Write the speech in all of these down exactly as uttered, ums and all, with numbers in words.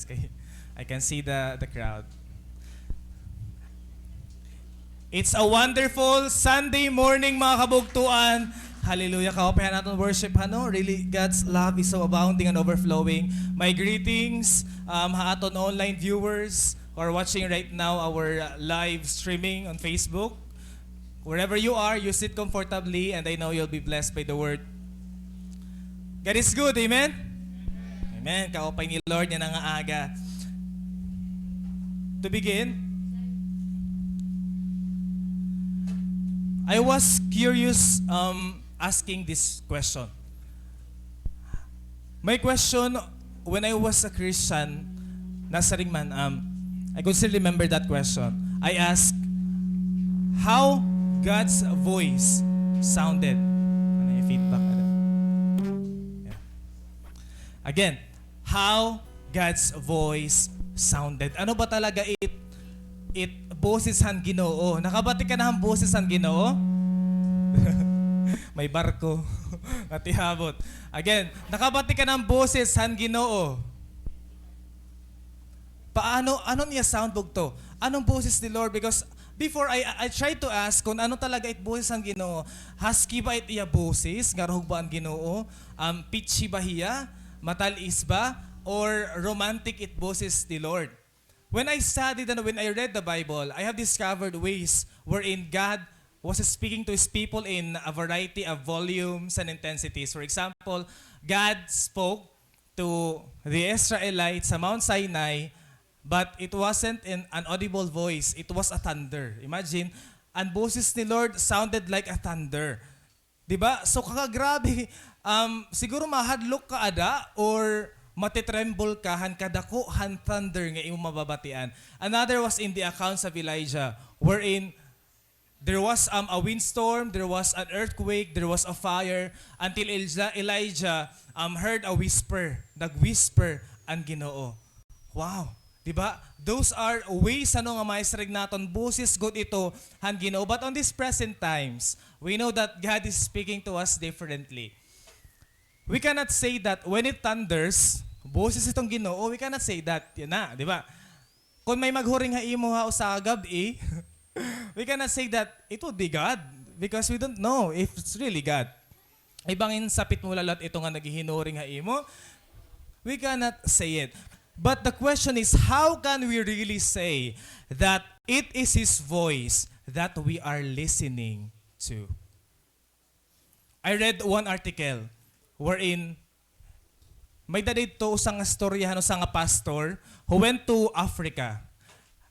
Kay I can see the, the crowd. It's a wonderful Sunday morning, mga kabugtoan. Hallelujah. Kaupay han aton worship, ano? Really, God's love is so abounding and overflowing. My greetings, um, ha aton online viewers who are watching right now our, uh, live streaming on Facebook. Wherever you are, you sit comfortably, and I know you'll be blessed by the word. God is good, amen? Amen. Kaupay ni Lord yana nga aga. To begin, I was curious, um, asking this question. My question, when I was a Christian, nasiring man, um, I could still remember that question. I asked, "How God's voice sounded?" Ano yung feedback? Ano? Yeah. Again, how God's voice sounded. Ano ba talaga it, it boses han Ginoo? Nakabati ka na han boses han Ginoo? May barko. Natihabot. Again, nakabati ka na han boses han Ginoo? Paano, ano niya sound, bugto? Anong boses ni Lord? Because before, I, I tried to ask kung ano talaga it boses han Ginoo. Husky ba it iya boses? Ngarhog ba an Ginoo? Um, pitchy ba hiya? Matal-is ba? Or romantic it boses ni Lord? When I studied and when I read the Bible, I have discovered ways wherein God was speaking to his people in a variety of volumes and intensities. For example, God spoke to the Israelites sa Mount Sinai, but it wasn't in an audible voice. It was a thunder. Imagine, an boses ni Lord sounded like a thunder. Di ba? So, kakagrabe, um, siguro mahadlok ka ada or matitremble ka han kadako han thunder nga imo mababatian. Another was in the accounts of Elijah, wherein there was, um, a windstorm, there was an earthquake, there was a fire, until Elja-, Elijah, um, heard a whisper, nag-whisper an Ginoo. Wow! Di ba? Those are ways, ano, nga maisrig naton, boses gud ito han Ginoo. But on these present times, we know that God is speaking to us differently. We cannot say that when it thunders, boses iton Ginoo. We cannot say that. Yana, di ba? Kung may maghuring ha imo ha usa ka gab-i, we cannot say that it would be God because we don't know if it's really God. Ay bangin sapit mo la liwat ito nga naghihinuring ha imo, we cannot say it. But the question is, how can we really say that it is His voice that we are listening to? I read one article wherein may-ada didto usa nga istorya han usa nga pastor who went to Africa,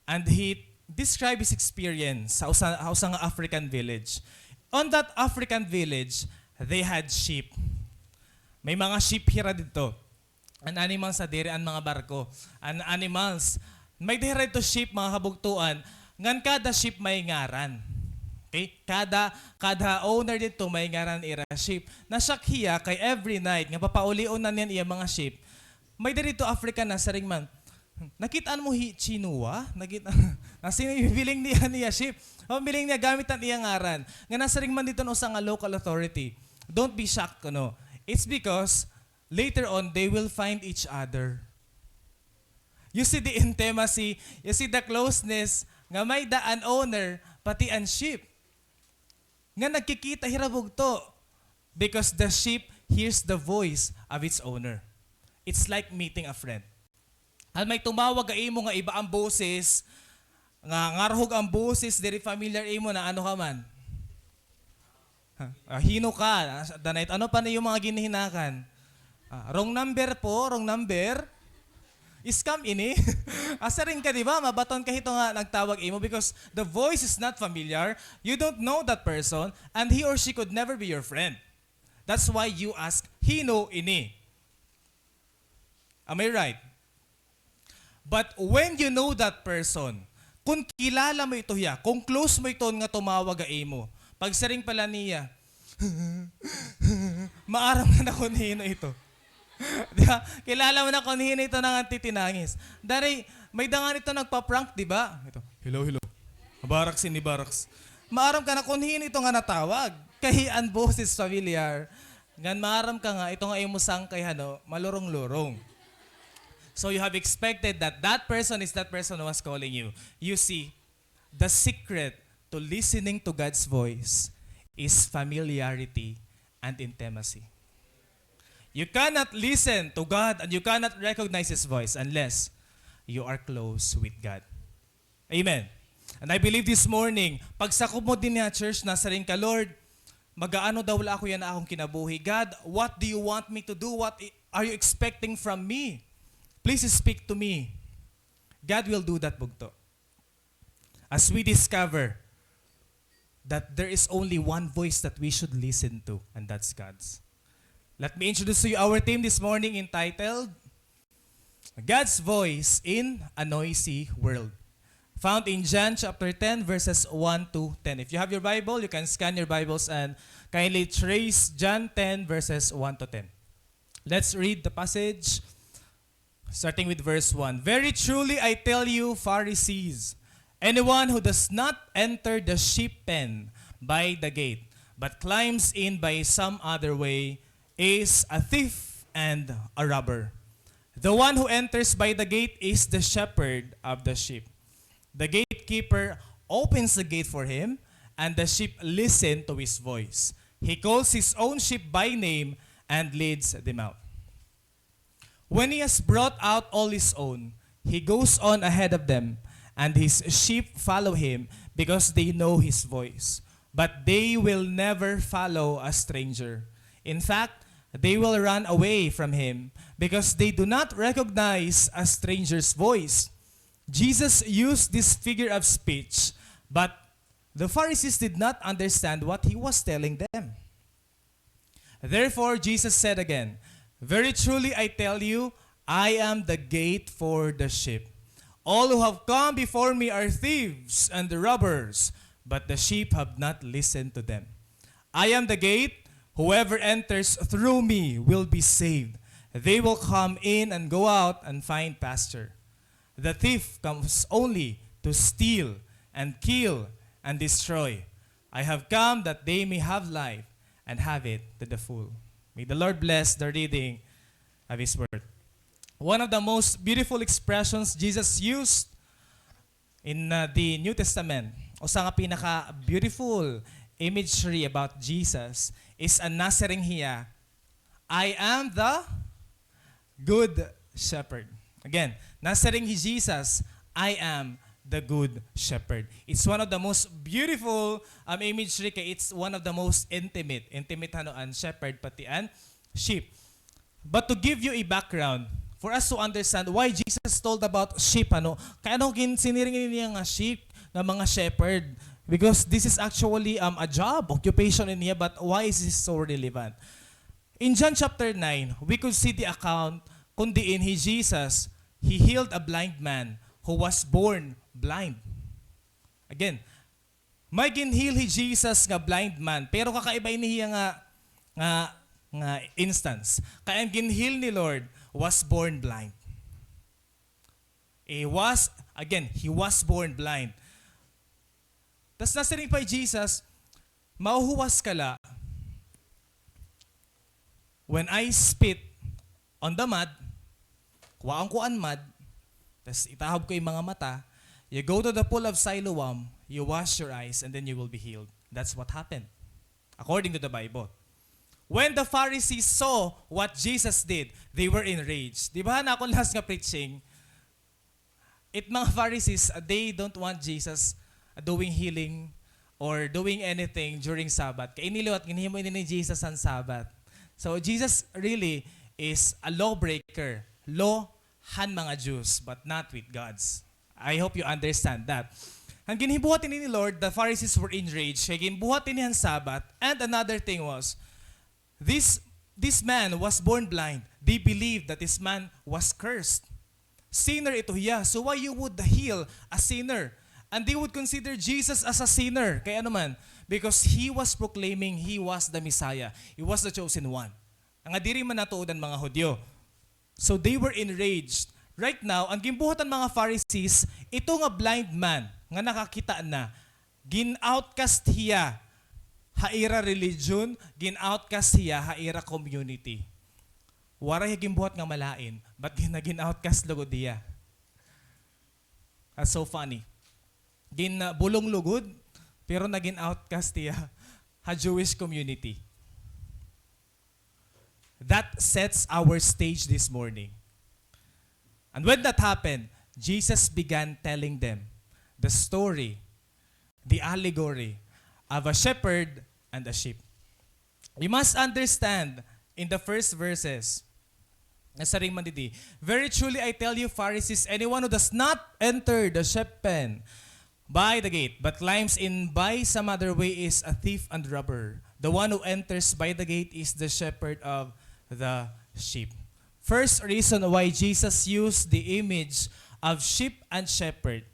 and he described his experience ha usa, ha usa nga African village. On that African village, they had sheep. May mga sheep hira didto. An animals na diri an mga barko. An animals. May-ada hira didto sheep, mga kabugtoan, ngan kada sheep may ngaran. Okay? Kada, kada owner didto may ngaran ira sheep. Na-shock hiya kay every night nga papaulion na niya an iya mga sheep, may-ada didto African nasiring man, "Nakit-an mo hi Chinua?" Nakit-, nasiring, biling niya an iya sheep. O, biling niya gamit an iya ngaran. Ngan nasiring man didto an usa nga local authority, "Don't be shocked, kuno. It's because later on, they will find each other." You see the intimacy, you see the closeness nga may-ada an owner, pati an sheep. Nga nagkikita hira bugto, because the sheep hears the voice of its owner. It's like meeting a friend. An may tumawag ha imo nga iba an boses, nga ngarhog an boses, diri familiar imo, naano ka man? Ha? Ah, hin-o ka? Ah, danay, ano pa na iyo mga ginhihinakan? Ah, wrong number po, wrong number. Scam ini. Asiring ka, di ba? Mabaton ka hito nga nagtawag imo because the voice is not familiar. You don't know that person, and he or she could never be your friend. That's why you ask, "Hin-o ini?" Am I right? But when you know that person, kung kilala mo ito hiya, kung close mo iton nga tumawag ha imo, pagsiring pa la niya, maaram ka na kon hin-o ito. Di ba? Kilala mo na kon hin-o ito nga nagtitinangis. Dari, may-ada ngani ito nagpa-prank, di ba? Ito, "Hello, hello. Barracks ini, barracks." Maaram ka na kon hin-o ito nga natawag. Kay an boses familiar. Ngan maaram ka nga, ito nga imo sangkay, hano, malurong-lurong. So you have expected that that person is that person who was calling you. You see, the secret to listening to God's voice is familiarity and intimacy. You cannot listen to God and you cannot recognize His voice unless you are close with God. Amen. And I believe this morning, pagsakob mo dinhi ha church, nasiring ka, "Lord, mag-aano daw la ako yana ha akon kinabuhi? God, what do you want me to do? What i-, are you expecting from me? Please speak to me." God will do that, bugto. As we discover that there is only one voice that we should listen to, and that's God's. Let me introduce to you our theme this morning entitled God's Voice in a Noisy World, found in John chapter ten, verses one to ten. If you have your Bible, you can scan your Bibles and kindly trace John ten, verses one to ten. Let's read the passage. Starting with verse one. "Very truly I tell you, Pharisees, anyone who does not enter the sheep pen by the gate, but climbs in by some other way, is a thief and a robber. The one who enters by the gate is the shepherd of the sheep. The gatekeeper opens the gate for him, and the sheep listen to his voice. He calls his own sheep by name and leads them out. When he has brought out all his own, he goes on ahead of them, and his sheep follow him because they know his voice. But they will never follow a stranger. In fact, they will run away from him because they do not recognize a stranger's voice." Jesus used this figure of speech, but the Pharisees did not understand what he was telling them. Therefore, Jesus said again, "Very truly I tell you, I am the gate for the sheep. All who have come before me are thieves and robbers, but the sheep have not listened to them. I am the gate. Whoever enters through me will be saved. They will come in and go out and find pasture. The thief comes only to steal and kill and destroy. I have come that they may have life and have it to the full." May the Lord bless the reading of His Word. One of the most beautiful expressions Jesus used in, uh, the New Testament, usa nga pinaka-beautiful imagery about Jesus is an nasiring hiya, "I am the good shepherd." Again, nasiring hi Jesus, "I am the good shepherd." It's one of the most beautiful, um, imagery kay it's one of the most intimate. Intimate, ano, an shepherd pati an sheep. But to give you a background, for us to understand why Jesus told about sheep, ano, kay ano gin-, siniring niya nga sheep, nga mga shepherd? Because this is actually, um, a job, occupation in niya, but why is this so relevant? In John chapter nine, we could see the account kun diin hi Jesus, he healed a blind man who was born blind. Again, may gin-heal hi Jesus nga blind man, pero kakaiba ini hiya nga, nga, nga instance. Kay an gin-heal ni Lord was born blind. He was, again, he was born blind. Tas nasiring pa hi Jesus, "Mahuhuwas ka la. When I spit on the mud, kuhaon ko an mud, tas itahob ko im mga mata, you go to the pool of Siloam, you wash your eyes, and then you will be healed." That's what happened, according to the Bible. When the Pharisees saw what Jesus did, they were enraged. Di ba, na akon last nga preaching, it mga Pharisees, uh, they don't want Jesus, uh, doing healing or doing anything during Sabbath. Kay ini liwat, ginhimo ini ni Jesus an Sabbath. So, Jesus really is a lawbreaker. Law han mga Jews, but not with God's. I hope you understand that. An ginbuhat ini ni Lord, the Pharisees were enraged. Kay ginbuhat ini han Sabbath. And another thing was, this, this man was born blind. They believed that this man was cursed. Sinner ito hiya. So why you would heal a sinner? And they would consider Jesus as a sinner. Kay ano man? Because he was proclaiming he was the Messiah. He was the chosen one. Nga diri man natuod an mga Hudyo. So they were enraged. Right now, an ginbuhat han mga Pharisees, ito nga blind man nga nakakita na, gin-outcast hiya ha ira religion, gin-outcast hiya ha ira community. Waray hiya ginbuhat nga malain, but gin-, nagin outcast lugod hiya. That's so funny. Gin-, ah, bulong lugod, pero nagin outcast hiya ha Jewish community. That sets our stage this morning. And when that happened, Jesus began telling them the story, the allegory of a shepherd and a sheep. You must understand in the first verses, nasiring man didi, "Very truly I tell you, Pharisees, anyone who does not enter the sheep pen by the gate, but climbs in by some other way is a thief and robber. The one who enters by the gate is the shepherd of the sheep." First reason why Jesus used the image of sheep and shepherd,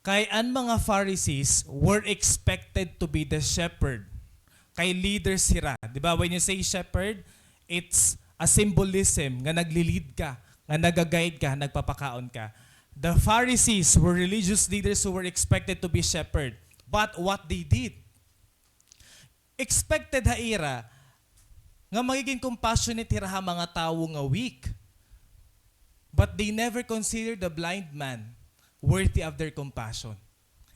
kay an mga Pharisees were expected to be the shepherd. Kay leaders hira. Di ba, when you say shepherd, it's a symbolism nga nagli-lead ka, nga naga-guide ka, nagpapakaon ka. The Pharisees were religious leaders who were expected to be shepherd. But what they did, expected ha ira nga magigin compassionate hira ha mga tawo nga weak. But they never considered the blind man worthy of their compassion.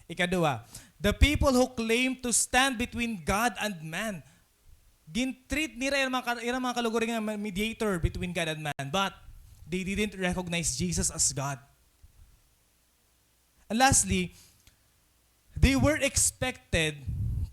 Ikaduha, the people who claim to stand between God and man, gin-treat nira ira mga ka-, ira mga kalugaringon nga mediator between God and man, but they didn't recognize Jesus as God. And lastly, they were expected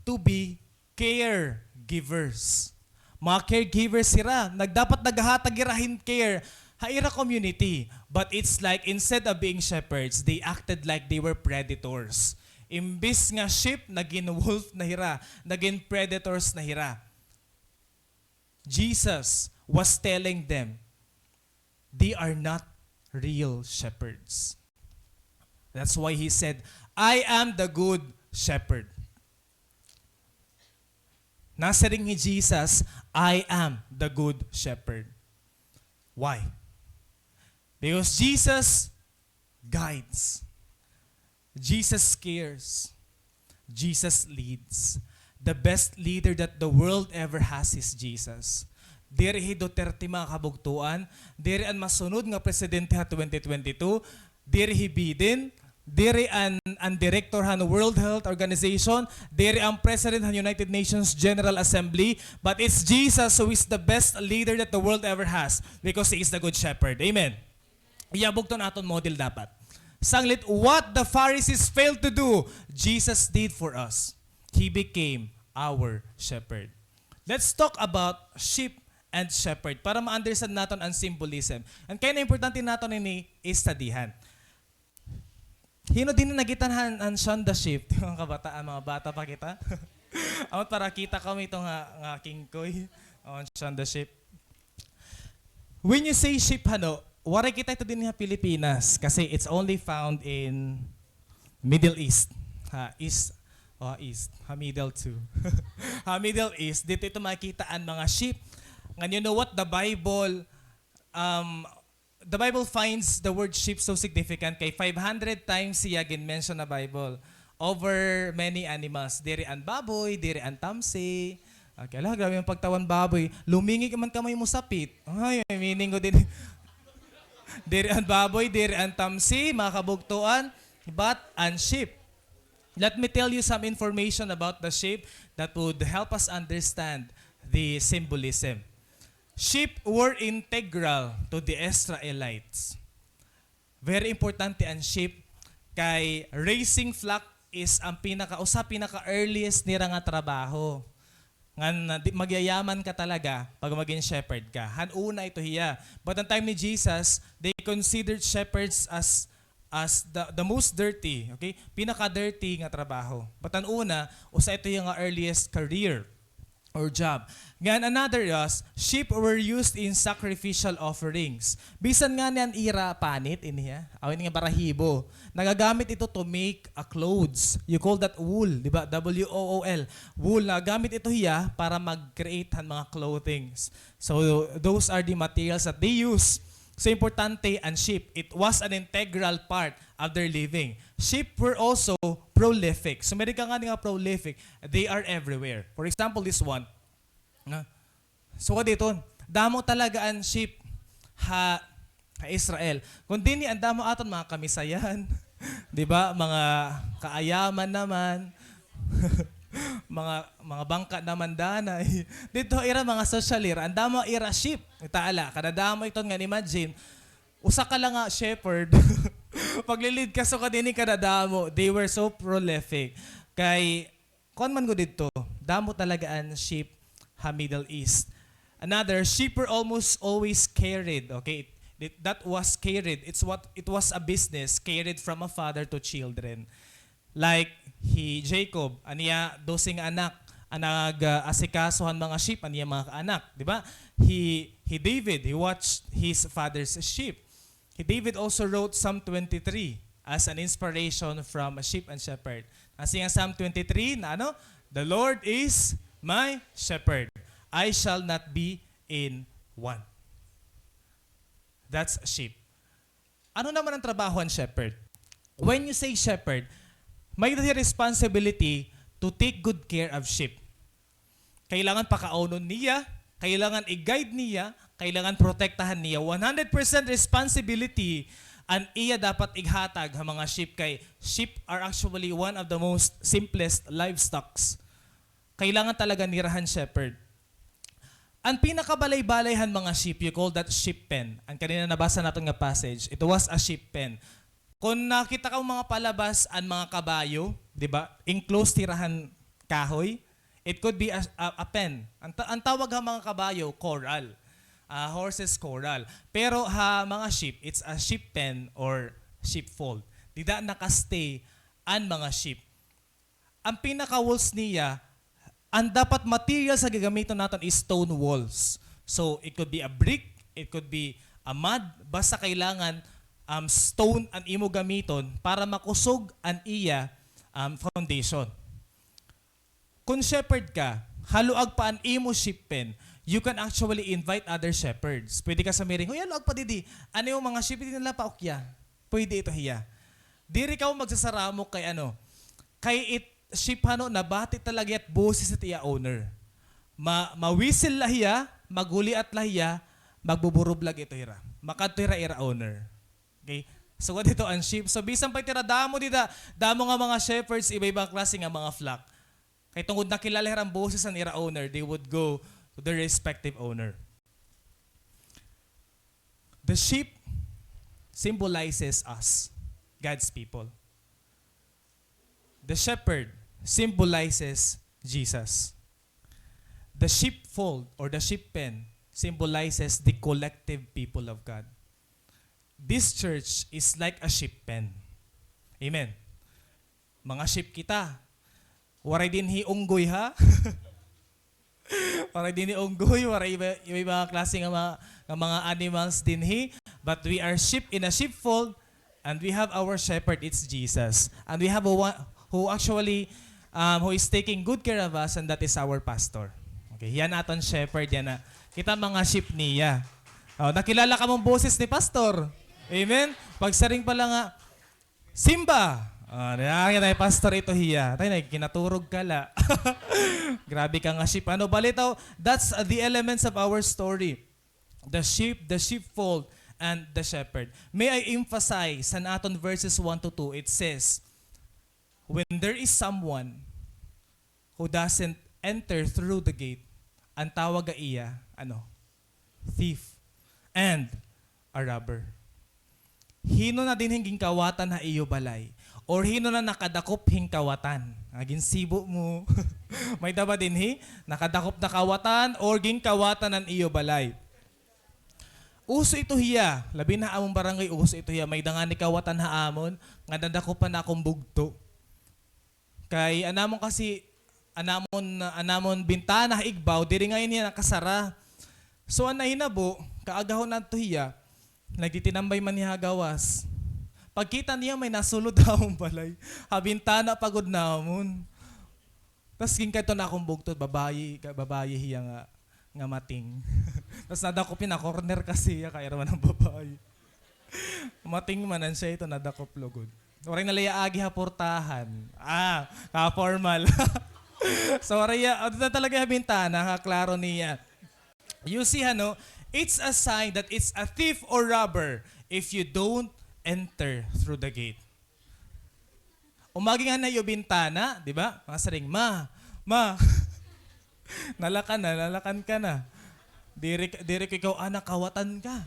to be caregivers. Mga caregivers hira, nagdapat naghahatag hira hin care ha ira community. But it's like, instead of being shepherds, they acted like they were predators. Imbis nga sheep, nagin wolf na hira, nagin predators na hira. Jesus was telling them, they are not real shepherds. That's why he said, "I am the good shepherd." Nasiring hi Jesus, "I am the good shepherd." Why? Because Jesus guides. Jesus cares. Jesus leads. The best leader that the world ever has is Jesus. Diri hi Duterte, mga kabugtuan, diri an masunod nga presidente ha twenty twenty-two, diri hi Biden, diri an, an direktor han World Health Organization, diri an president han United Nations General Assembly, but it's Jesus who is the best leader that the world ever has because he is the good shepherd. Amen. Iya bugto an aton model dapat. Sanglit, what the Pharisees failed to do, Jesus did for us. He became our shepherd. Let's talk about sheep and shepherd para ma-understand naton an symbolism. An kay na importante naton ini studyhan. Hin-o dinhi nagitan han, an Shaun the Sheep? Mga kabataan, mga bata pa kita. Amat para kita kami ito nga, nga kingkoy. O, an Shaun the Sheep. When you say sheep, hano, waray kita ito dinhi ha Pilipinas kasi it's only found in Middle East. Ha, East. O, East. Ha Middle too. Ha Middle East, didto ito makita an mga sheep. Ngan, you know what? The Bible, um, the Bible finds the word sheep so significant kay five hundred times hiya gin-mention ha Bible over many animals. Diri an baboy, diri an tamsi. Okay, hala, grabe an pagtawa han baboy. Lumingig man kamo hin mosapit. Ay, may meaning ko dinhi. Diri an baboy, diri an tamsi, mga kabugtuan, but an sheep. Let me tell you some information about the sheep that would help us understand the symbolism. Sheep were integral to the Israelites. Very importante an sheep kay raising flock is an pinaka, usa pinaka-earliest nira nga trabaho. Ngan, ah, di, magyayaman ka talaga pag magin shepherd ka. Han una ito hiya. But an time ni Jesus, they considered shepherds as, as the, the most dirty, okay? Pinaka-dirty nga trabaho. But an una, usa ito hiya nga earliest career or job. Ngan another is, sheep were used in sacrificial offerings. Bisan ngani an ira panit, ini hiya, aw, ini nga barahibo. Nagagamit ito to make a clothes. You call that wool, di ba? W O O L. Wool, nagagamit ito hiya para mag-create han mga clothings. So, those are the materials that they use. So, importante an sheep. It was an integral part of their living. Sheep were also prolific. So, may-ada ka ngani nga prolific. They are everywhere. For example, this one. Na? So, kadto, damo talaga an sheep. ha, ha Israel. Kun dinhi, an damo aton mga kamisayan, di ba? Mga kaayaman naman. Mga, mga bangka naman danay. Didto ira mga social ira, an damo ira sheep. Kita ala, kadadamo iton nga, imagine, usa ka la nga shepherd. Pagli-lead ka, sugad ini kadadamo. They were so prolific. Kay, kuan man gud didto, damo talaga an sheep ha Middle East. Another, sheep were almost always carried. Okay? It, it, that was carried. It's what, it was a business carried from a father to children. Like, hi Jacob, an iya dose nga anak, an nag, ah, asikaso han mga sheep, an iya mga kaanak, di ba? Hi, hi David, he watched his father's sheep. Hi David also wrote Psalm twenty-three as an inspiration from a sheep and shepherd. Nasiring an Psalm twenty-three na ano, "The Lord is my shepherd. I shall not be in want." That's sheep. Ano naman an trabaho han shepherd? When you say shepherd, may-ada hiya responsibility to take good care of sheep. Kailangan pakaunon niya, kailangan i-guide niya, kailangan protektahan niya. One hundred percent responsibility an iya dapat ighatag ha mga sheep, kay sheep are actually one of the most simplest livestocks. Kailangan talaga nira han shepherd. An pinakabalay-balay han mga sheep, you call that sheep pen. An kanina nabasa naton nga passage, it was a sheep pen. Kon nakita ka mga palabas, an mga kabayo, di ba? Enclosed hira han kahoy. It could be a, a, a pen. An ta-, an tawag ha mga kabayo, corral. Ah, horses corral. Pero ha mga sheep, it's a sheep pen or sheepfold. Dida naka-stay an mga sheep. An pinaka-walls niya, an dapat materials nga gagamiton naton is stone walls. So, it could be a brick, it could be a mud, basta kailangan, um, stone an imo gamiton para makusog an iya, um, foundation. Kun shepherd ka, haluag pa an imo sheep pen, you can actually invite other shepherds. Pwede ka samiring, "Hoy, haluag pa didi. An imo mga sheep, diri na la paukya." Pwede ito hiya. Diri ka magsasaramok kay ano, kay it sheep hano, nabati talaga it boses it iya owner. Ma-, ma-whistle la hiya, maghuliat la hiya, magbuburublag ito hira. Makadto hira ira owner. Okay? So, what ito an sheep? So, bisan pa it ira damo dida, damo nga mga shepherds, iba-iba klase nga mga flock. Kay tungod nakilala hira an boses han ira owner, they would go to their respective owner. The sheep symbolizes us, God's people. The shepherd symbolizes Jesus. The sheepfold or the sheep pen symbolizes the collective people of God. This church is like a sheep pen. Amen. Mga sheep kita. Waray dinhi unggoy, ha? Waray dinhi unggoy, waray iba, iba, iba nga klase nga mga, nga mga animals dinhi. But we are sheep in a sheepfold, and we have our shepherd, it's Jesus. And we have a one who actually, um, who is taking good care of us, and that is our pastor. Okay, hiya an aton shepherd, hiya na. Kita mga sheep niya. Oh, nakilala kamo an boses ni pastor. Amen? Pagsiring pa la nga, "Simba!" Ah, niya, niya, pastor ito hiya. Tay, nay, kinaturog ka la. Grabe ka nga sheep. Ano, balitaw, that's, uh, the elements of our story. The sheep, the sheepfold, and the shepherd. May I emphasize, han aton verses one to two, it says, "When there is someone who doesn't enter through the gate," an tawag ha iya, ano? Thief. And a robber. Hin-o na dinhi an ginkawatan ha iyo balay? Or hin-o na nakadakop hin kawatan? Ah, ginsibo mo. May-ada ba dinhi? Nakadakop na kawatan or ginkawatan an iyo balay? Uso ito hiya. Labi na ha amon barangay, uso ito hiya. May-ada ngani kawatan ha amon nga nadakopan an akon bugto. Kay an amon kasi, an amon, an amon bintana ha igbaw, diri ngay-an hiya nakasara. So, an nahinabo, kaagahon adto hiya, nagtitinambay man hiya ha gawas. Pagkita niya, may nasulod ha amon balay. Ha bintana pa gud namon. Tas ginkadto an akon bugto, babayi, ka-, babayi hiya nga, nga mating. Tas nadakop hiya, na-corner kasi hiya, kay ira man an babayi. Mating man an siya, ito nadakop lugod. Waray na la iya agi ha portahan. Ah, ka-formal. So, waray iya, adto na talaga ha bintana, ha klaro niya. You see, ano, It's a sign that it's a thief or robber if you don't enter through the gate. Umagi ngani ha iyo bintana, di ba? Mga siring, "Ma, ma." Nalakan na, nalakan ka na. Diri, diri ko ikaw anak, kawatan ka.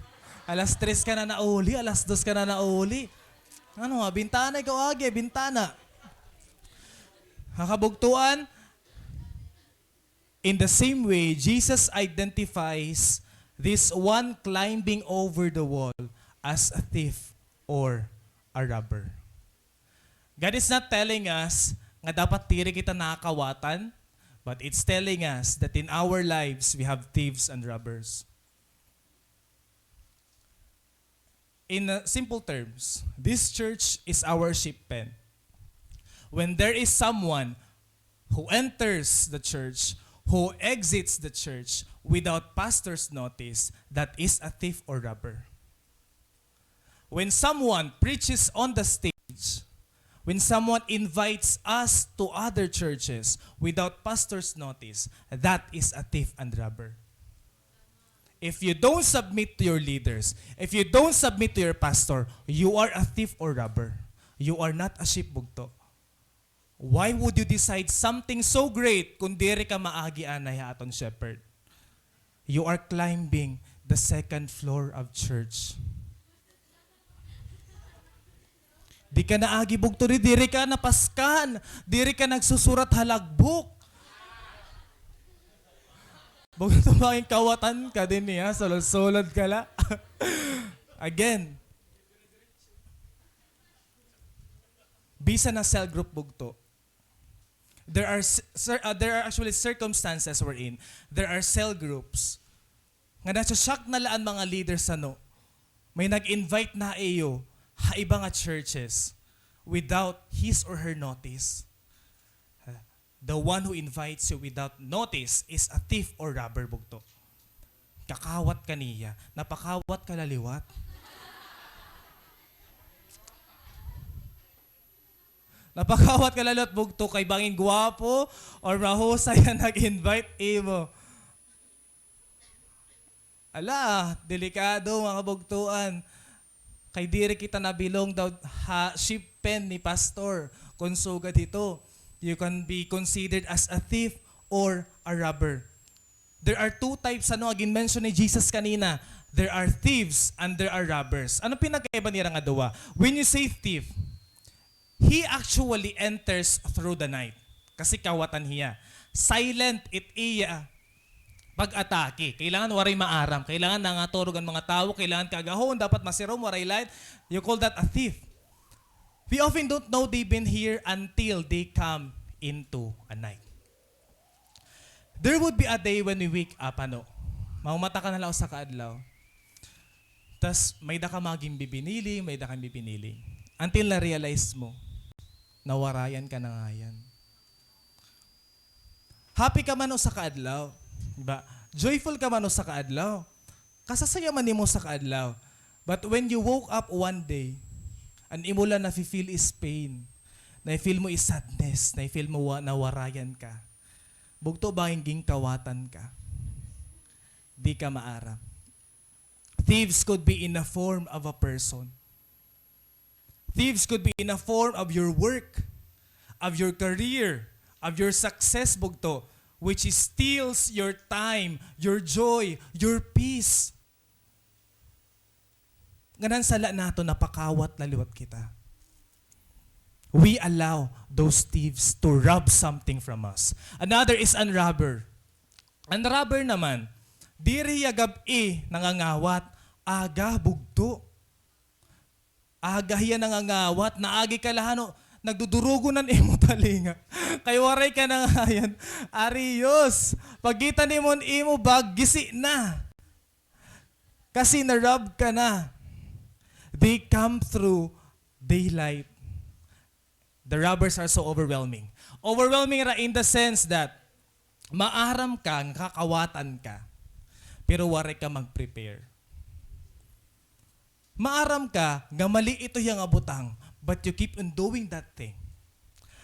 Alas tres ka na nauli, alas dos ka na nauli. Ano nga, bintana ikaw agi, bintana. Ha kabugtoan, in the same way, Jesus identifies this one climbing over the wall as a thief or a robber. God is not telling us nga dapat diri kita nakakawatan, but it's telling us that in our lives, we have thieves and robbers. In, uh, simple terms, this church is our sheep pen. When there is someone who enters the church, who exits the church without pastor's notice, that is a thief or robber. When someone preaches on the stage, when someone invites us to other churches without pastor's notice, that is a thief and robber. If you don't submit to your leaders, if you don't submit to your pastor, you are a thief or robber. You are not a sheep, bugto. Why would you decide something so great kung diri ka maagi anay ha aton shepherd? You are climbing the second floor of church. Di ka naagi, bugto, di, diri ka napaskan, diri ka nagsusurat ha logbook. Bugto, bangin kawatan ka dinhi, ha, sulod-sulod ka la. Again, bisan ha cell group, bugto, there are s-, cir-, uh, there are actually circumstances wherein there are cell groups nga nasho-shock na la an mga leaders, ano, may nag-invite na ha iyo ha iba nga churches without his or her notice. The one who invites you without notice is a thief or robber, bugto. Kakawat ka niya. Napakawat ka la liwat. Napakawat ka la liwat, bugto, kay bangin gwapo or mahusay an nag-invite imo. Ala, delikado, mga kabugtoan. Kay diri kita na-belong daw ha sheep pen ni pastor. Kon sugad hito, you can be considered as a thief or a robber. There are two types, ano, nga gin-mention ni Jesus kanina. There are thieves and there are robbers. Ano pinagkaiba nira nga duha? When you say thief, he actually enters through the night. Kasi kawatan hiya. Silent it iya pag-atake. Kailangan waray maaram. Kailangan nangaturog an mga tawo. Kailangan kaagahon. Dapat masirom, waray light. You call that a thief. We often don't know they've been here until they come into a night. There would be a day when we wake up, ano, mamamata ka na la usa ka adlaw. Tas may-ada ka mga ginbibiniling, may-ada ka ginbibiniling. Until na-realize mo, nawarayan ka na ngay-an. Happy ka man usa ka adlaw, di ba? Joyful ka man usa ka adlaw. Kasasaya man nimo usa ka adlaw. But when you woke up one day, an imo la nafi-feel is pain. Nafi-feel mo is sadness. Nafi-feel mo wa-, nawarayan ka. Bugto, bangin ginkawatan ka. Di ka maaram. Thieves could be in a form of a person. Thieves could be in a form of your work, of your career, of your success, bugto, which is steals your time, your joy, your peace. Ngan an sala naton, napakawat la liwat kita. We allow those thieves to rob something from us. Another is an robber. An robber naman, diri hiya gab-i nangangawat, aga, bugto. Aga hiya nangangawat, naagi ka la, ano, nagdudurugon an imo talinga. Kay waray ka na ngay-an. Ariyos, pagkita nimo an imo bag, gisi na. Kasi na-rob ka na. They come through daylight. The robbers are so overwhelming. Overwhelming ra in the sense that maaram ka nga kakawatan ka, pero waray ka mag-prepare. Maaram ka nga mali ito hiya nga butang, but you keep on doing that thing.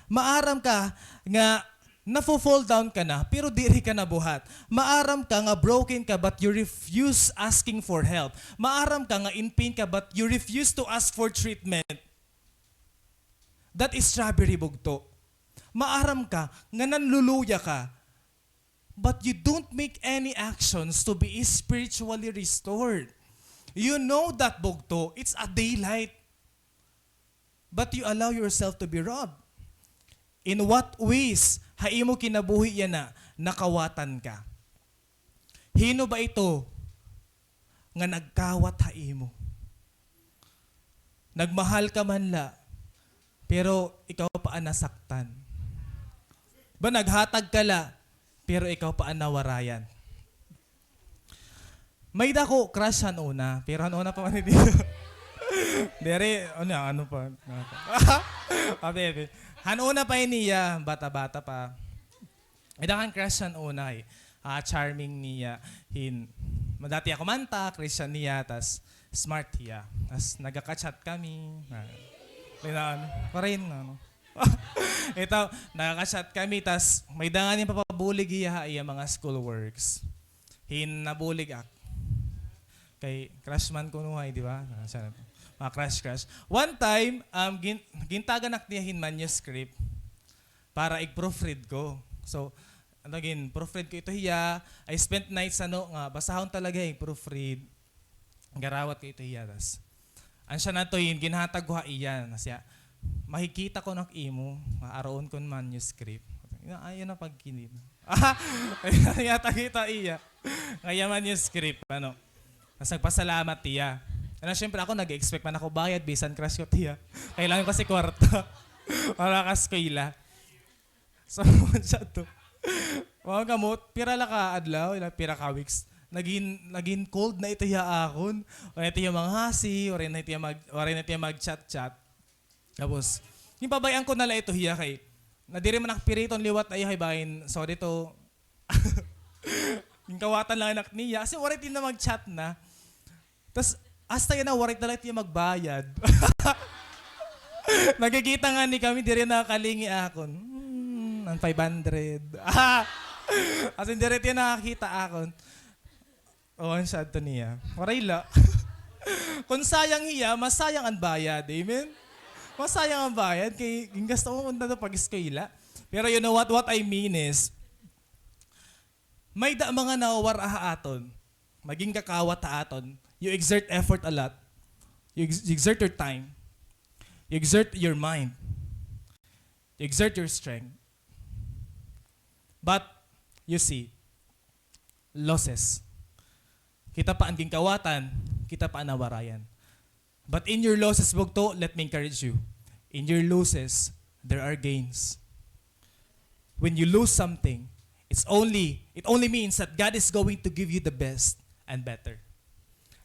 Maaram ka nga Nafo-fall down ka na, pero diri ka nabuhat. Maaram ka nga broken ka, but you refuse asking for help. Maaram ka nga in pain ka, but you refuse to ask for treatment. That is strawberry, bugto. Maaram ka nga nanluluya ka, but you don't make any actions to be spiritually restored. You know that, bugto, it's a daylight. But you allow yourself to be robbed. In what ways ha imo kinabuhi yana nakawatan ka? Hin-o ba ito nga nagkawat ha imo? Nagmahal ka man la, pero ikaw pa an nasaktan. Ba, naghatag ka la, pero ikaw pa an nawarayan. May-ada ako crush han una, pero han una pa man ini. Diri, ano, ano pa? Ano pa? Abi, abi. Han una pa ini hiya, bata-bata pa. May-ada akon crush han una, eh. Ah, charming niya. Hin, madati ako manta, Christian niya, tas smart hiya. Tas nagaka-chat kami. Ah, ano, pa rin, ano. Ito, nagaka-chat kami, tas may-ada ngani papabulig hiya ha iya mga school works. Hin nabulig ak. Kay crush man kuno hay, di ba? Ah, siya na to. Mga crush, crush. One time, um, gin-, gintagan ak niya hin manuscript para ig-proofread ko. So, ano, gin-proofread ko ito hiya. I spent nights, ano, nga basahon talaga, ig-proofread. Garawat ko ito hiya, tas an siya na to, hin ginhatag ko ha iya, na siya, "Makikita ko nak imo, nga aroon kon manuscript." Ayaw na pagkinid. Yata kita iya. Nga iya manuscript, ano. Tas nagpasalamat hiya. Ano, syempre ako, nag-expect man ako bayad, bisan crush ko hiya. Kailangan ko kasi kwarta. Para ka eskwela. So, siya to. Mga kamot, pira la ka adlaw, ila pira ka weeks. Nagin, nagin cold na ito hiya akon. Waray na ito hiya manghasi, waray na ito hiya mag, waray na ito hiya mag-chat-chat. Tapos, ginpabay-an ko na la ito hiya kay, nadiri man ak piriton liwat, ay, hay, bahin, sorry to. Ginkawatan la ak niya. Kasi waray ito hiya mag-chat na. Tas, hasta yana, waray na la ito hiya magbayad. Nagkikita ngani kami, diri na nakalingi akon. Hmm, an five hundred. As in, diri ito hiya nakakita akon. O, an siya adto niya. Waray la. Kon sayang hiya, mas sayang an bayad. Amen? Mas sayang an bayad kay gingasto ko unta to pag-eskwela. Pero you know what? What I mean is, may-ada mga nawawar-a ha aton. Magin kakawat ha aton. You exert effort a lot. You ex-, you exert your time. You exert your mind. You exert your strength. But, you see, losses. Kita pa an ginkawatan, kita pa an nawarayan. But in your losses, bugto, let me encourage you. In your losses, there are gains. When you lose something, it's only, it only means that God is going to give you the best and better.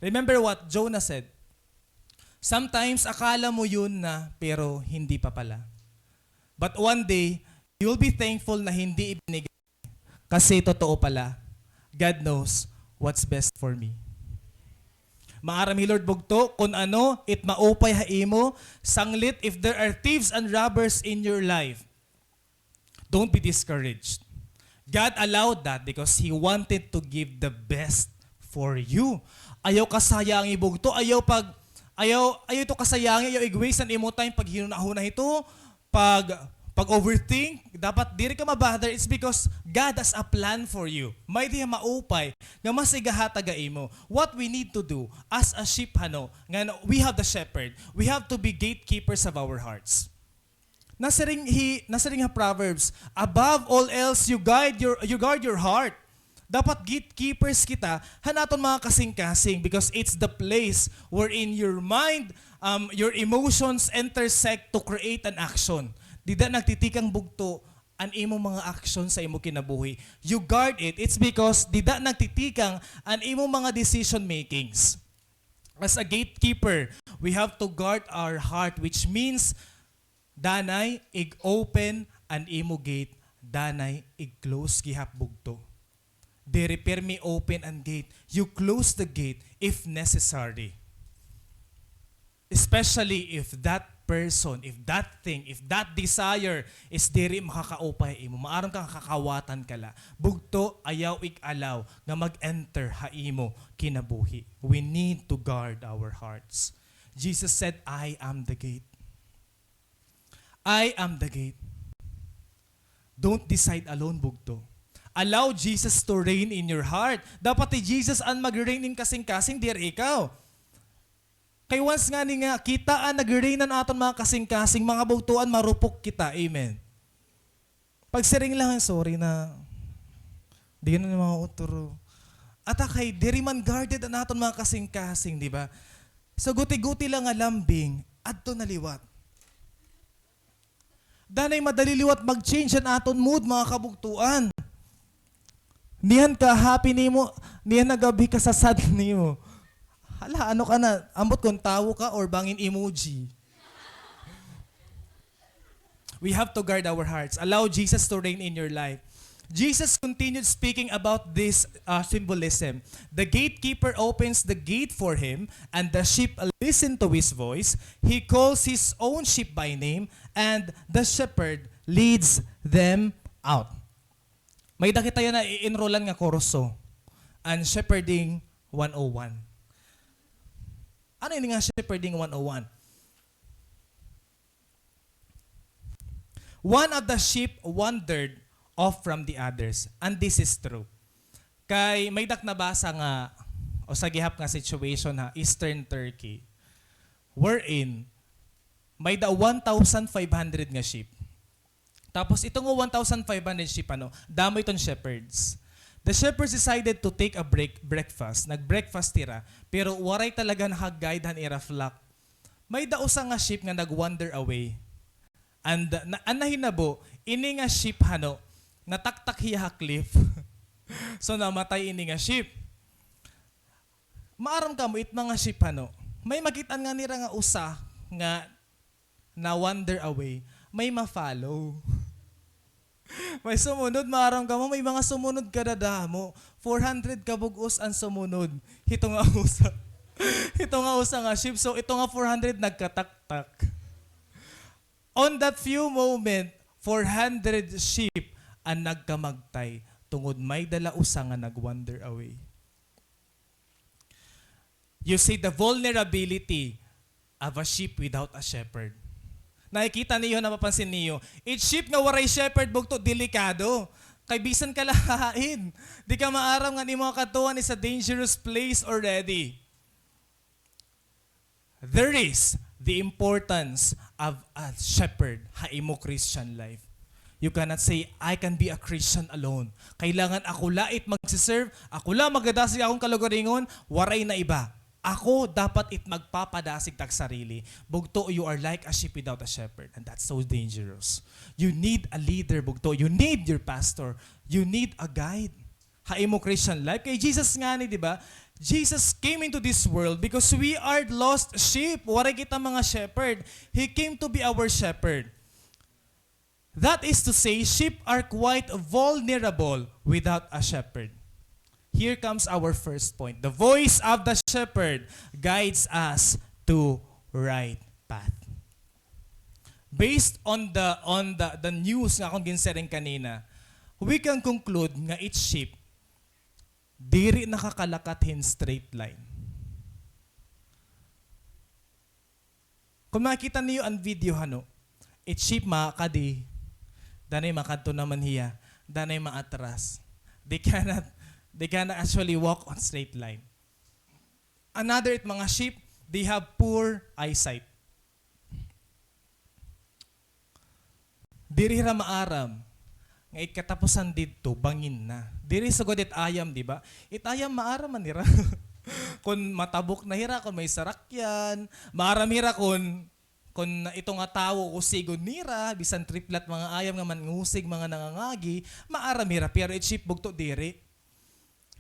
Remember what Jonah said, "Sometimes akala mo yun na, pero hindi pa pala. But one day, you'll be thankful na hindi ibinigay." Kasi totoo pala, God knows what's best for me. Maaram hi Lord bugto kon ano it maupay ha imo, sanglit if there are thieves and robbers in your life. Don't be discouraged. God allowed that because He wanted to give the best for you. Ayaw kasayangi bugto, ayaw pag, ayaw, ayaw ito kasayangi, ayaw ig-waste an imo time paghinunahuna hito, pag, pag-overthink, dapat diri ka ma-bother. It's because God has a plan for you. May-ada hiya maupay nga mas igahatag ha imo. What we need to do as a sheep, hano, nga we have the shepherd, we have to be gatekeepers of our hearts. Nasiring hi, nasiring ha Proverbs, "Above all else, you guide your, you guard your heart." Dapat gatekeepers kita han aton mga kasingkasing because it's the place wherein your mind, um, your emotions intersect to create an action. Dida nagtitikang bugto an imo mga action sa imo kinabuhi. You guard it. It's because dida nagtitikang an imo mga decision makings. As a gatekeeper, we have to guard our heart, which means danay ig-open an imo gate, danay ig-close gihap bugto. Diri pirmi open an gate. You close the gate if necessary. Especially if that person, if that thing, if that desire is diri makakaupay ha imo, maaram ka nga kakawatan ka la, bugto, ayaw ig-allow nga mag-enter ha imo kinabuhi. We need to guard our hearts. Jesus said, "I am the gate." I am the gate. Don't decide alone, bugto. Allow Jesus to reign in your heart. Dapat hi Jesus an mag-reign in kasingkasing, diri ikaw. Kay once ngani nga kita an nag-reign an aton mga kasingkasing, mga bugtoan, marupok kita. Amen. Pagsiring la, "Sorry na. Di na mga utro." Ata kay diri man guarded an aton mga kasingkasing, di ba? So, guti-guti la nga lambing, adto na liwat. Danay madali liwat mag-change an aton mood, mga kabugtoan. Niyan ka happy nimo, niyan na gab-i ka sa sad nimo. Hala, ano ka na? Ambot kon tawo ka or bangin emoji. We have to guard our hearts. Allow Jesus to reign in your life. Jesus continued speaking about this, uh, symbolism. "The gatekeeper opens the gate for him, and the sheep listen to his voice. He calls his own sheep by name, and the shepherd leads them out." May-ada kita yana i-enrollan nga kurso, an Shepherding one oh one. Ano ini nga Shepherding one oh one? "One of the sheep wandered off from the others." And this is true. Kay may-ada ak nabasa nga, usa gihap nga situation ha Eastern Turkey, wherein may-ada one thousand five hundred nga sheep. Tapos, ito nga one thousand five hundred sheep, ano, damo iton shepherds. The shepherds decided to take a break, breakfast. Nag-breakfast hira, pero waray talaga naka-guide han ira flock. May-ada usa nga sheep nga nag-wander away. And, na, an nahinabo, ini nga sheep, hano, nataktak hiya ha cliff. So, namatay ini nga sheep. Maaram kamo, it mga sheep, hano, may makit-an nga nira nga usa nga na-wander away, may ma-follow. May sumunod, maaram kamo, may mga sumunod kadadamo. Four hundred kabug-os an sumunod. Hito nga usa. Hito nga usa nga sheep. So, ito nga four hundred nagkataktak. On that few moment, four hundred sheep an nagkamagtay tungod may-ada la usa nga nag-wander away. You see the vulnerability of a sheep without a shepherd. Nakikita niyo, napapansin niyo, it sheep nga waray shepherd, bugto, delikado. Kay bisan ka la hain, di ka maaram nga an imo kadtuan is a dangerous place already. There is the importance of a shepherd ha imo Christian life. You cannot say, "I can be a Christian alone." Kailangan ako la it magsiserve, ako la magadasig akon kalugaringon, waray na iba. Ako dapat it magpapadasig tak sarili. Bugto, you are like a sheep without a shepherd, and that's so dangerous. You need a leader, bugto. You need your pastor. You need a guide ha imo Christian life. Kay Jesus ngani, di ba? Jesus came into this world because we are lost sheep. Waray kita mga shepherd. He came to be our shepherd. That is to say, sheep are quite vulnerable without a shepherd. Here comes our first point. The voice of the shepherd guides us to right path. Based on the, on the, the news nga akon ginsiring kanina, we can conclude nga it sheep diri nakakalakat hin straight line. Kon makita niyo an video, hano, it sheep makadi, danay makadto naman hiya, danay maatras. They cannot, they cannot actually walk on straight line. Another, it mga sheep, they have poor eyesight. Diri hira maaram nga it katapusan didto, bangin na. Diri sugad it ayam, di ba? It ayam, maaram man hira. Kon matabok na hira, kon may sarakyan, maaram hira kon, kon ito nga tawo usigon nira, bisan triplat mga ayam nga mangusig, mga nangangagi, maaram hira, pero it sheep bugto diri.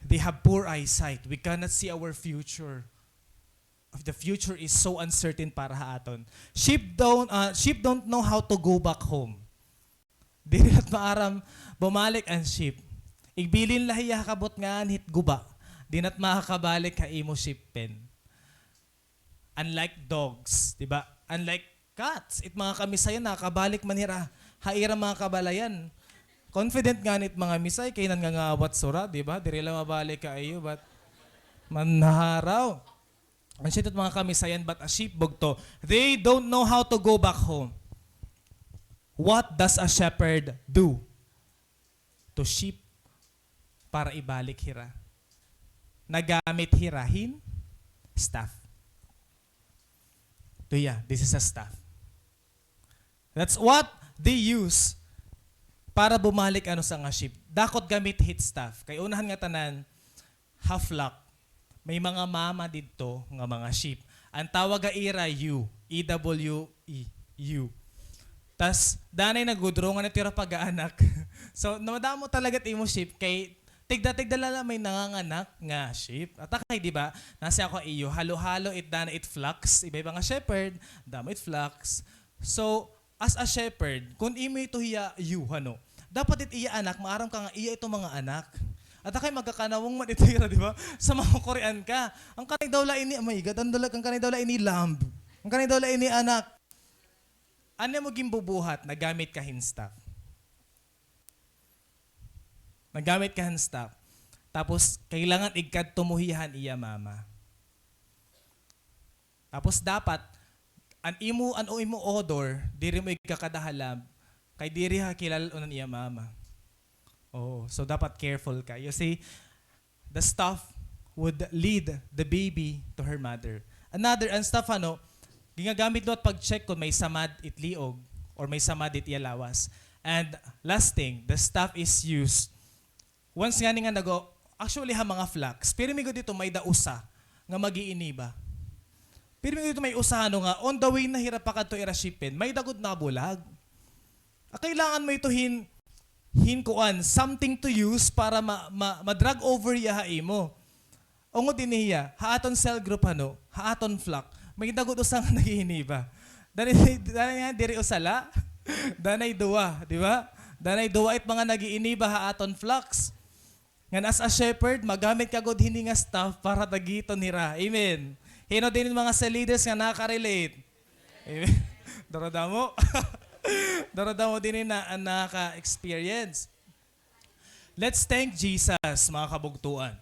They have poor eyesight. We cannot see our future. The future is so uncertain para ha aton. Sheep don't, ah, sheep don't know how to go back home. Diri hira maaram bumalik an sheep. Igbilin la hiya ha kabutngan hit guba. Di na it makakabalik ha imo sheep pen. Unlike dogs, di ba? Unlike cats. It mga kamisayan, nakakabalik man hira ha ira mga kabalayan. Confident ngani it mga misay, kay nangangawat sura, di ba? Diri la mabalik ha iyo, but manharaw. An siring it mga kamisayan, but a sheep, bugto, they don't know how to go back home. What does a shepherd do to sheep para ibalik hira? Nagamit hira hin staff. Tuya, this is a staff. That's what they use para bumalik an usa nga sheep. Dako it gamit hit staff. Kay unahan ngatanan, ha flock, may mga mama didto nga mga sheep. An tawag ha ira, ewe, E W E, ewe. Tas, danay nagudrungan it ira pag-aanak. So, namadamo talaga it imo sheep kay tigda-tigda la la may nanganganak nga sheep. At akay, di ba? Nasi ako ha iyo, halo-halo it danay it flocks. Iba-iba nga shepherd, damo it flocks. So, as a shepherd, kun imo ito hiya ewe, ano, dapat it iya anak, maaram ka nga iya ito mga anak. At akay magkakanawong man ito ira, di ba? Sa makukurian ka. An kanay daw la ini, oh my God, an daw la, an kanay daw la ini lamb. An kanay daw la ini anak. Ano mo ginbubuhat, nagamit ka hin staff. Nagamit ka hin staff. Tapos, kailangan igkadto mo hiya han iya mama. Tapos dapat, an imo, an imo odor, diri mo igkakada ha lamb, kay diri ha kilal-on an iya mama. Oh, so dapat careful ka. You see, the staff would lead the baby to her mother. Another, an staff, ano, ginagamit liwat pag-check kun may samad it liog or may samad it iya lawas. And last thing, the staff is used Once ngani nga nag-o-, actually, ha mga flocks, pirmi gud ito may-ada usa nga mag-iiniba. Pirmi gud ito may usa, ano, nga on the way na hira pakadto ira sheep pen, may-ada gud nabulag. Ah, kailangan mo ito hin, hin kuan, something to use para ma-, ma-, ma-drag over hiya ha imo. Ungod ini hiya, ha aton cell group, ano, ha aton flock, may-ada gud usa nga nag-iiniba. Danay, danay nga, diri usa la. Danay duwa, di ba? Danay duwa it mga nag-iiniba ha aton flocks. Ngan as a shepherd, magamit ka gud hini nga staff para dagiton hira. Amen. Hin-o dinhi mga cell leaders nga naka-relate? Amen. Daradamo. Daradamo dinhi na, naka-experience. Let's thank Jesus, mga kabugtoan.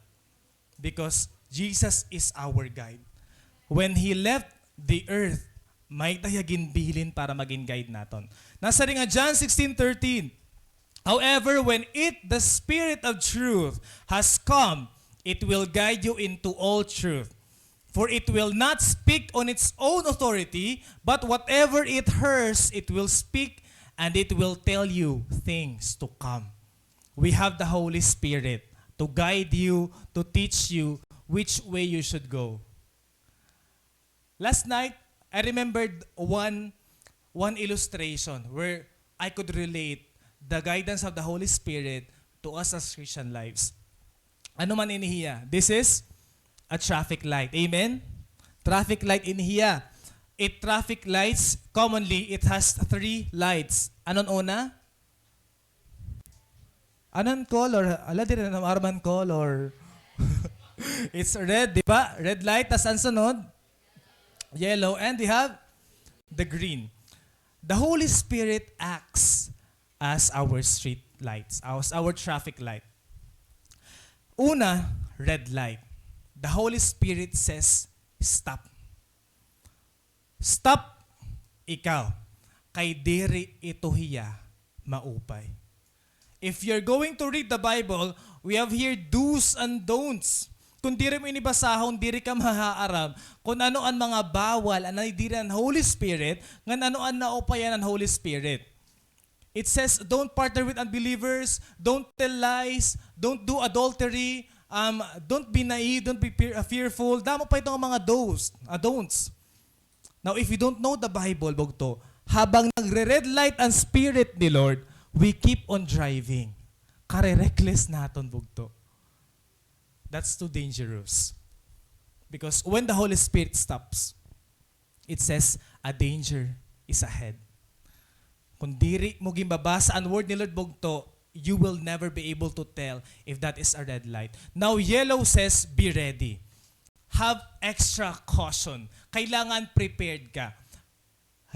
Because Jesus is our guide. When He left the earth, may-ada hiya ginbilin para magin guide naton. Nasiring ha John sixteen thirteen, "However, when it, the Spirit of truth, has come, it will guide you into all truth. For it will not speak on its own authority, but whatever it hears, it will speak, and it will tell you things to come." We have the Holy Spirit to guide you, to teach you which way you should go. Last night, I remembered one, one illustration where I could relate the guidance of the Holy Spirit to us as Christian lives. Ano man ini hiya? This is a traffic light. Amen? Traffic light ini hiya. It traffic lights, commonly, it has three lights. Ano an una? Ano an color? Ala, diri na maaram an color. It's red, di ba? Red light, tas an sunod? Yellow. And we have the green. The Holy Spirit acts as our street lights, as our traffic light. Una, red light. The Holy Spirit says, "Stop." Stop ikaw, kay diri ito hiya maupay. If you're going to read the Bible, we have here do's and don'ts. Kon diri mo ini basahon, diri ka mahaaram kon ano an mga bawal, an diri an Holy Spirit, ngan ano an naupayan an Holy Spirit. It says, "Don't partner with unbelievers, don't tell lies, don't do adultery, um, don't be naive, don't be fear-, uh, fearful." Damo pa ito nga mga do's, uh, don'ts. Now, if you don't know the Bible, bugto, habang nagre-red light an Spirit ni Lord, we keep on driving. Kare-reckless naton, bugto. That's too dangerous. Because when the Holy Spirit stops, it says, "A danger is ahead." Kon diri mo ginbabasa an word ni Lord, bugto, you will never be able to tell if that is a red light. Now, yellow says, "Be ready." Have extra caution. Kailangan prepared ka.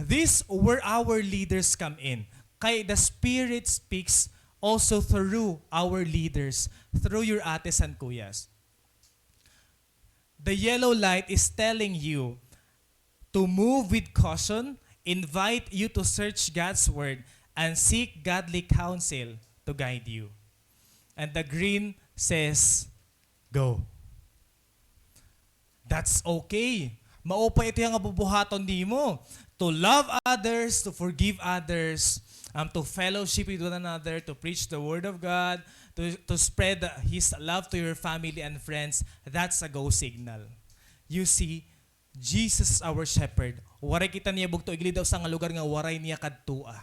This where our leaders come in. Kay the Spirit speaks also through our leaders, through your ates and kuyas. The yellow light is telling you to move with caution, invite you to search God's word, and seek godly counsel to guide you. And the green says, "Go." That's okay. Mao pa ito nga bubuhaton nimo. To love others, to forgive others, um, to fellowship with one another, to preach the word of God, to, to spread the, His love to your family and friends, that's a go signal. You see, Jesus is our shepherd. Waray kita niya bugto iglid ha usa nga lugar nga waray niya kadtoa.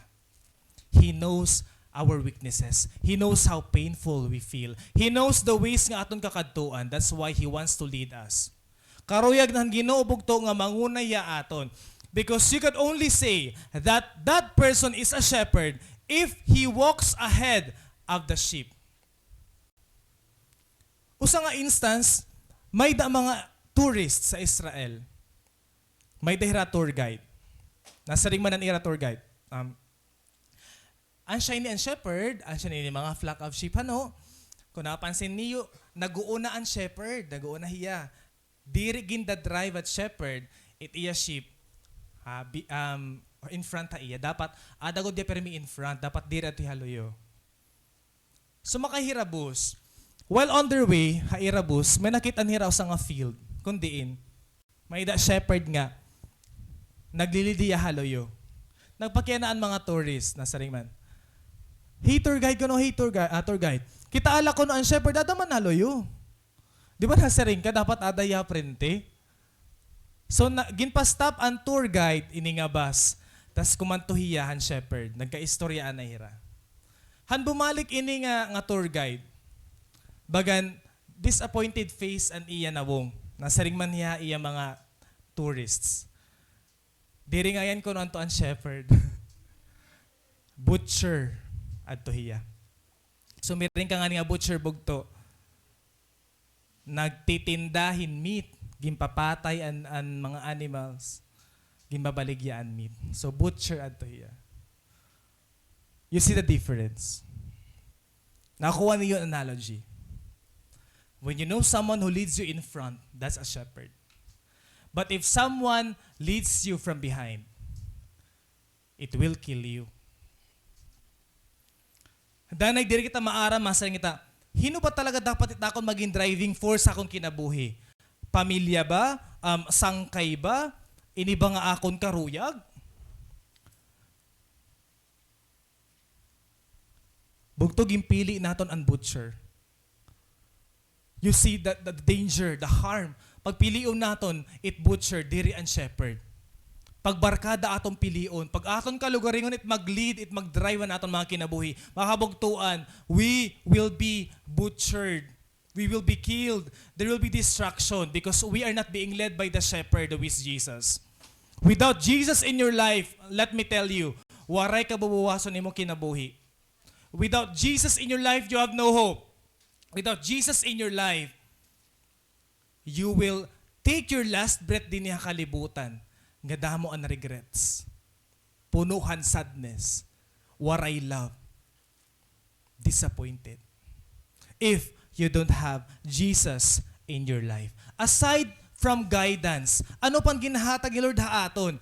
He knows our weaknesses. He knows how painful we feel. He knows the ways nga aton kakadtuan. That's why He wants to lead us. Karuyag na han Ginoo bugto nga manguna hiya aton. Because you could only say that that person is a shepherd if he walks ahead of the sheep. Usa nga instance, may-ada mga tourist sa Israel. May-ada hira tour guide. Nasiring man an ira tour guide. Um, "Asya ini an shepherd, asya ini mga flock of sheep, hano?" Kon napansin niyo, nag-uuna an shepherd, nag-uuna hiya. Diri gindadrive an shepherd, it iya sheep, ah, bi-, um, in front ha iya. Dapat, ada gud hiya pirmi in front, dapat diri adto ha luyo. Sumakay hira bus. While on their way, ha ira bus, may nakit-an hira usa nga field, kon diin may-ada shepherd nga naglilid hiya ha luyo. Nagpakiana an mga tourist, nasiring man, "Hey, tour guide," kuno, "Hey, tour gui-, ah, tour guide. Kitaa la kuno an shepherd, ada man ha luyo. Di ba nasiring ka, dapat ada hiya ha prente?" So, na, ginpa-stop an tour guide ini nga bus. Tas kumadto hiya han shepherd. Nagkaistoryaan na hira. Han bumalik ini nga, nga tour guide, bagan disappointed face an iya nawong. Nasiring man hiya ha iya mga tourists, "Diri ngay-an kuno adto an shepherd. Butcher adto hiya." Sumiring ka ngani nga butcher bugto. Nagtitinda hin meat, ginpapatay an, an mga animals, ginbabaligya an meat. So, butcher adto hiya. You see the difference? Nakuha niyo an analogy? When you know someone who leads you in front, that's a shepherd. But if someone leads you from behind, it will kill you. Danay diri kita maaram, masiring kita, "Hin-o ba talaga dapat it akon magin driving force ha akon kinabuhi? Pamilya ba? Um, sangkay ba? Ini ba nga akon karuyag?" Bugto, ginpili naton an butcher. You see the, the danger, the harm. Pagpilion naton it butcher, diri an shepherd. Pagbarkada aton pilion, pag aton kalugaringon it mag-lead, it mag-drive han aton mga kinabuhi, mga kabugtoan, we will be butchered. We will be killed. There will be destruction because we are not being led by the shepherd, who is Jesus. Without Jesus in your life, let me tell you, waray kabubuwason imo kinabuhi. Without Jesus in your life, you have no hope. Without Jesus in your life, you will take your last breath dinhi ha kalibutan nga damo an regrets, puno han sadness, waray love, disappointed. If you don't have Jesus in your life. Aside from guidance, ano pa an ginhatag ni Lord ha aton?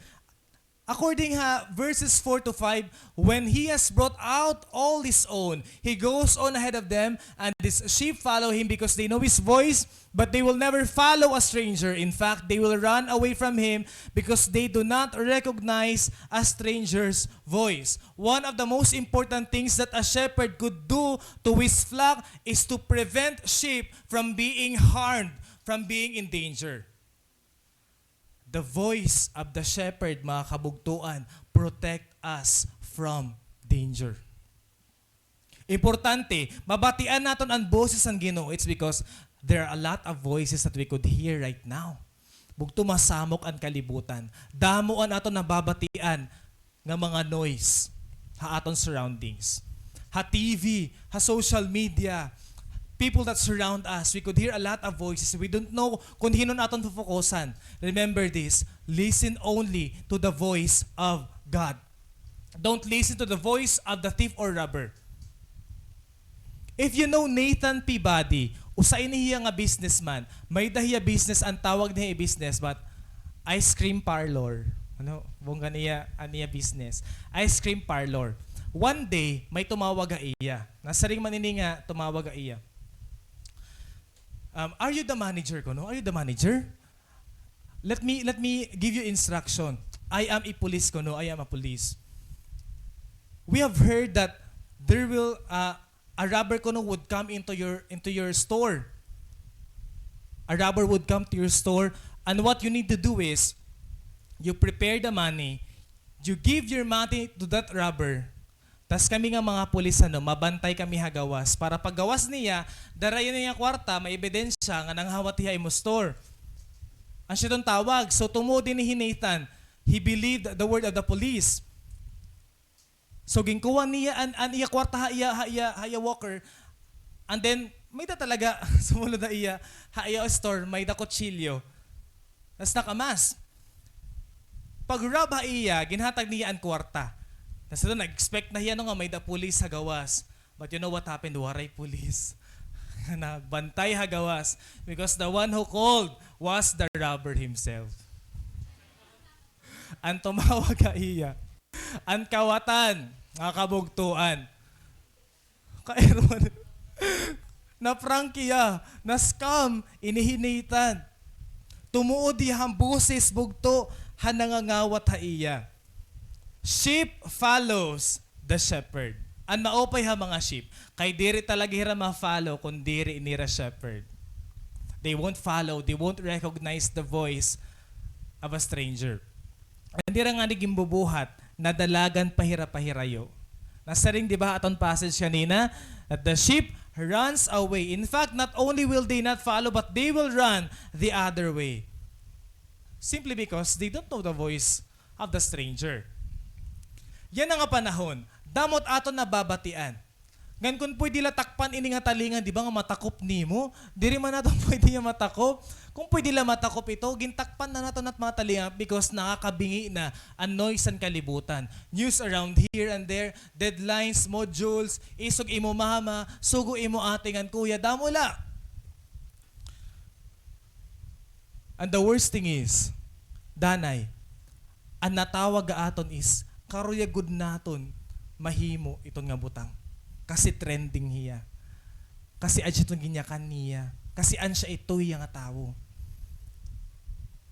According ha verses four to five, when he has brought out all his own, he goes on ahead of them, and his sheep follow him because they know his voice, but they will never follow a stranger. In fact, they will run away from him because they do not recognize a stranger's voice. One of the most important things that a shepherd could do to his flock is to prevent sheep from being harmed, from being in danger. The voice of the shepherd, mga kabugtoan, protect us from danger. Importante, mabatian naton an boses han Ginoo. It's because there are a lot of voices that we could hear right now. Bugto, masamok an kalibutan. Damo an aton nababatian nga mga noise ha aton surroundings. Ha T V, ha social media, people that surround us. We could hear a lot of voices. We don't know kon hin-o an aton fofokusan. Remember this, listen only to the voice of God. Don't listen to the voice of the thief or robber. If you know Nathan Peabody, usa ini hiya nga businessman. May-ada hiya business, an tawag niya business, but ice cream parlor. Ano, bongga niya, an iya business. Ice cream parlor. One day, may tumawag ha iya. Nasiring man ini nga tumawag ha iya. Um, "Are you the manager?" kuno. "Are you the manager? Let me, let me give you instruction. I am a police," kuno. "I am a police. We have heard that there will, uh, a robber," kuno, "would come into your, into your store. A robber would come to your store, and what you need to do is, you prepare the money, you give your money to that robber, tas kami nga mga pulis, ano, mabantay kami ha gawas, para paggawas niya, dara iya an iya kwarta, may ebidensya nga nanghawat hiya ha imo store." Asya iton tawag. So, tumuod ini hi Nathan. He believed the word of the police. So, ginkuha niya an, an iya kwarta ha iya, ha iya, ha iya walker. And then, may-ada talaga, sumulod ha iya, ha iya store, may-ada kutsilyo. Tas naka-mask. Pag-rob ha iya, ginhatag niya an kwarta. Tas ito, nag-expect na hiya, no, nga may-ada pulis ha gawas. But you know what happened? Waray pulis. Nagbantay ha gawas. Because the one who called was the robber himself. An tumawag ha iya, an kawatan, nga kabugtoan. Kay Aaron, na-prank hiya, na-scam ini hi Nathan. Tumuod hiya han boses bugto han nangangawat ha iya. Sheep follows the shepherd. An maupay ha mga sheep, kay diri talaga hira ma-follow kon diri nira shepherd. They won't follow, they won't recognize the voice of a stranger. An dira ngani ginbubuhat, nadalagan pa hira pahirayo. Nasiring, di ba, aton passage kanina, that the sheep runs away. In fact, not only will they not follow, but they will run the other way. Simply because they don't know the voice of the stranger. Yana nga panahon, damo it aton nababatian. Ngan kon pwede la takpan ini nga talinga, di ba, nga matakop nimo? Diri man naton pwede nga matakop. Kon pwede la matakop ito, gintakpan na naton it mga talinga because nakakabingi na an noise han kalibutan. News around here and there, deadlines, modules, isog imo mama, sugo imo ate ngan kuya, damo la. And the worst thing is, danay, an natawag ha aton is, karuyag gud naton mahimo iton nga butang. Kasi trending hiya. Kasi asya iton ginyakan niya. Kasi asya ito hiya nga tawo.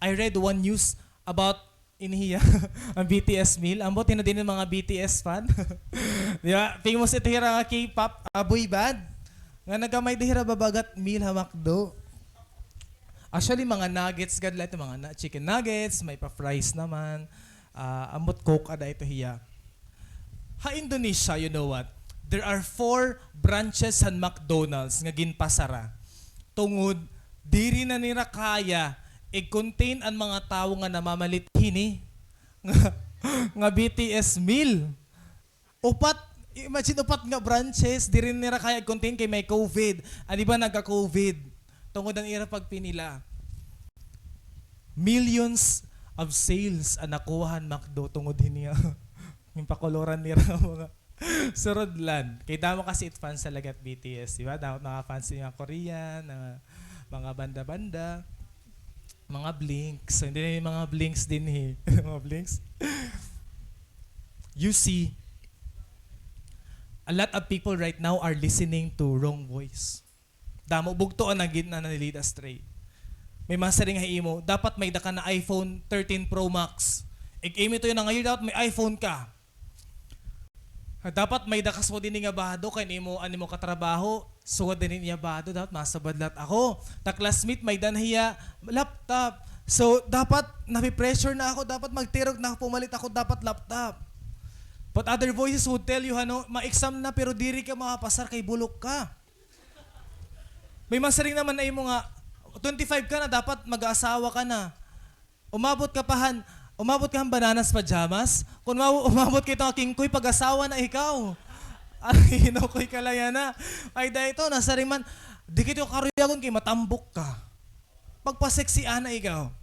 I read one news about ini hiya, an B T S meal. Ambot hin-o dinhi mga B T S fan. Di ba? Famous ito hira nga K-pop, ah, boy band. Nga nagamay-da hira babagat meal ha McDo. Actually, mga nuggets gad la ito, mga na-, chicken nuggets, may pa-fries naman. Ah, ambot Coke ada ito hiya. Ha Indonesia, you know what? There are four branches han McDonald's nga ginpasara. Tungod, diri na nira kaya i-contain an mga tawo nga namamalit hini nga, nga B T S meal. Upat, imagine, upat nga branches, diri nira kaya i-contain kay may COVID. An iba nagka-COVID. Tungod an ira pagpinila. Millions of sales an nakuha han McDo tungod hini nga ginpakoloran nira mga surudlan. Kay damo kasi it fans talaga it B T S, di ba? Damo it mga fans nira nga Korean, mga, mga banda-banda, mga Blinks. So, hindi na yung mga Blinks dinhi. Mga Blinks. You see, a lot of people right now are listening to wrong voice. Damo bugto an nagin-, na nani-lead astray. May masiring ha imo, dapat may-ada ka na iPhone thirteen Pro Max. Ig-aim ito yana nga year, dapat may iPhone ka. Dapat may-ada ka sugad hini nga bado kay an imo, an imo katrabaho, sugad hini niya bado, dapat masabad la it ako. Ta classmate, may-ada na hiya laptop. So, dapat nape-pressure na ako, dapat magtirog na ako, pumalit ako, dapat laptop. But other voices would tell you, ano, ma-exam na pero diri ka makapasar kay bulok ka. May masiring naman ha imo nga, twenty-five ka na, dapat mag-aasawa ka na. Umabot ka pa han, umabot ka han bananas pajamas? Kon ma-, umabot ka ito nga kingkoy, pag-asawa na ikaw. Ano, hinukoy ka la yana. Ay, dahil ito, nasiring man, Di kita karuyagon kay matambok ka. Pagpa-sexy ana ikaw.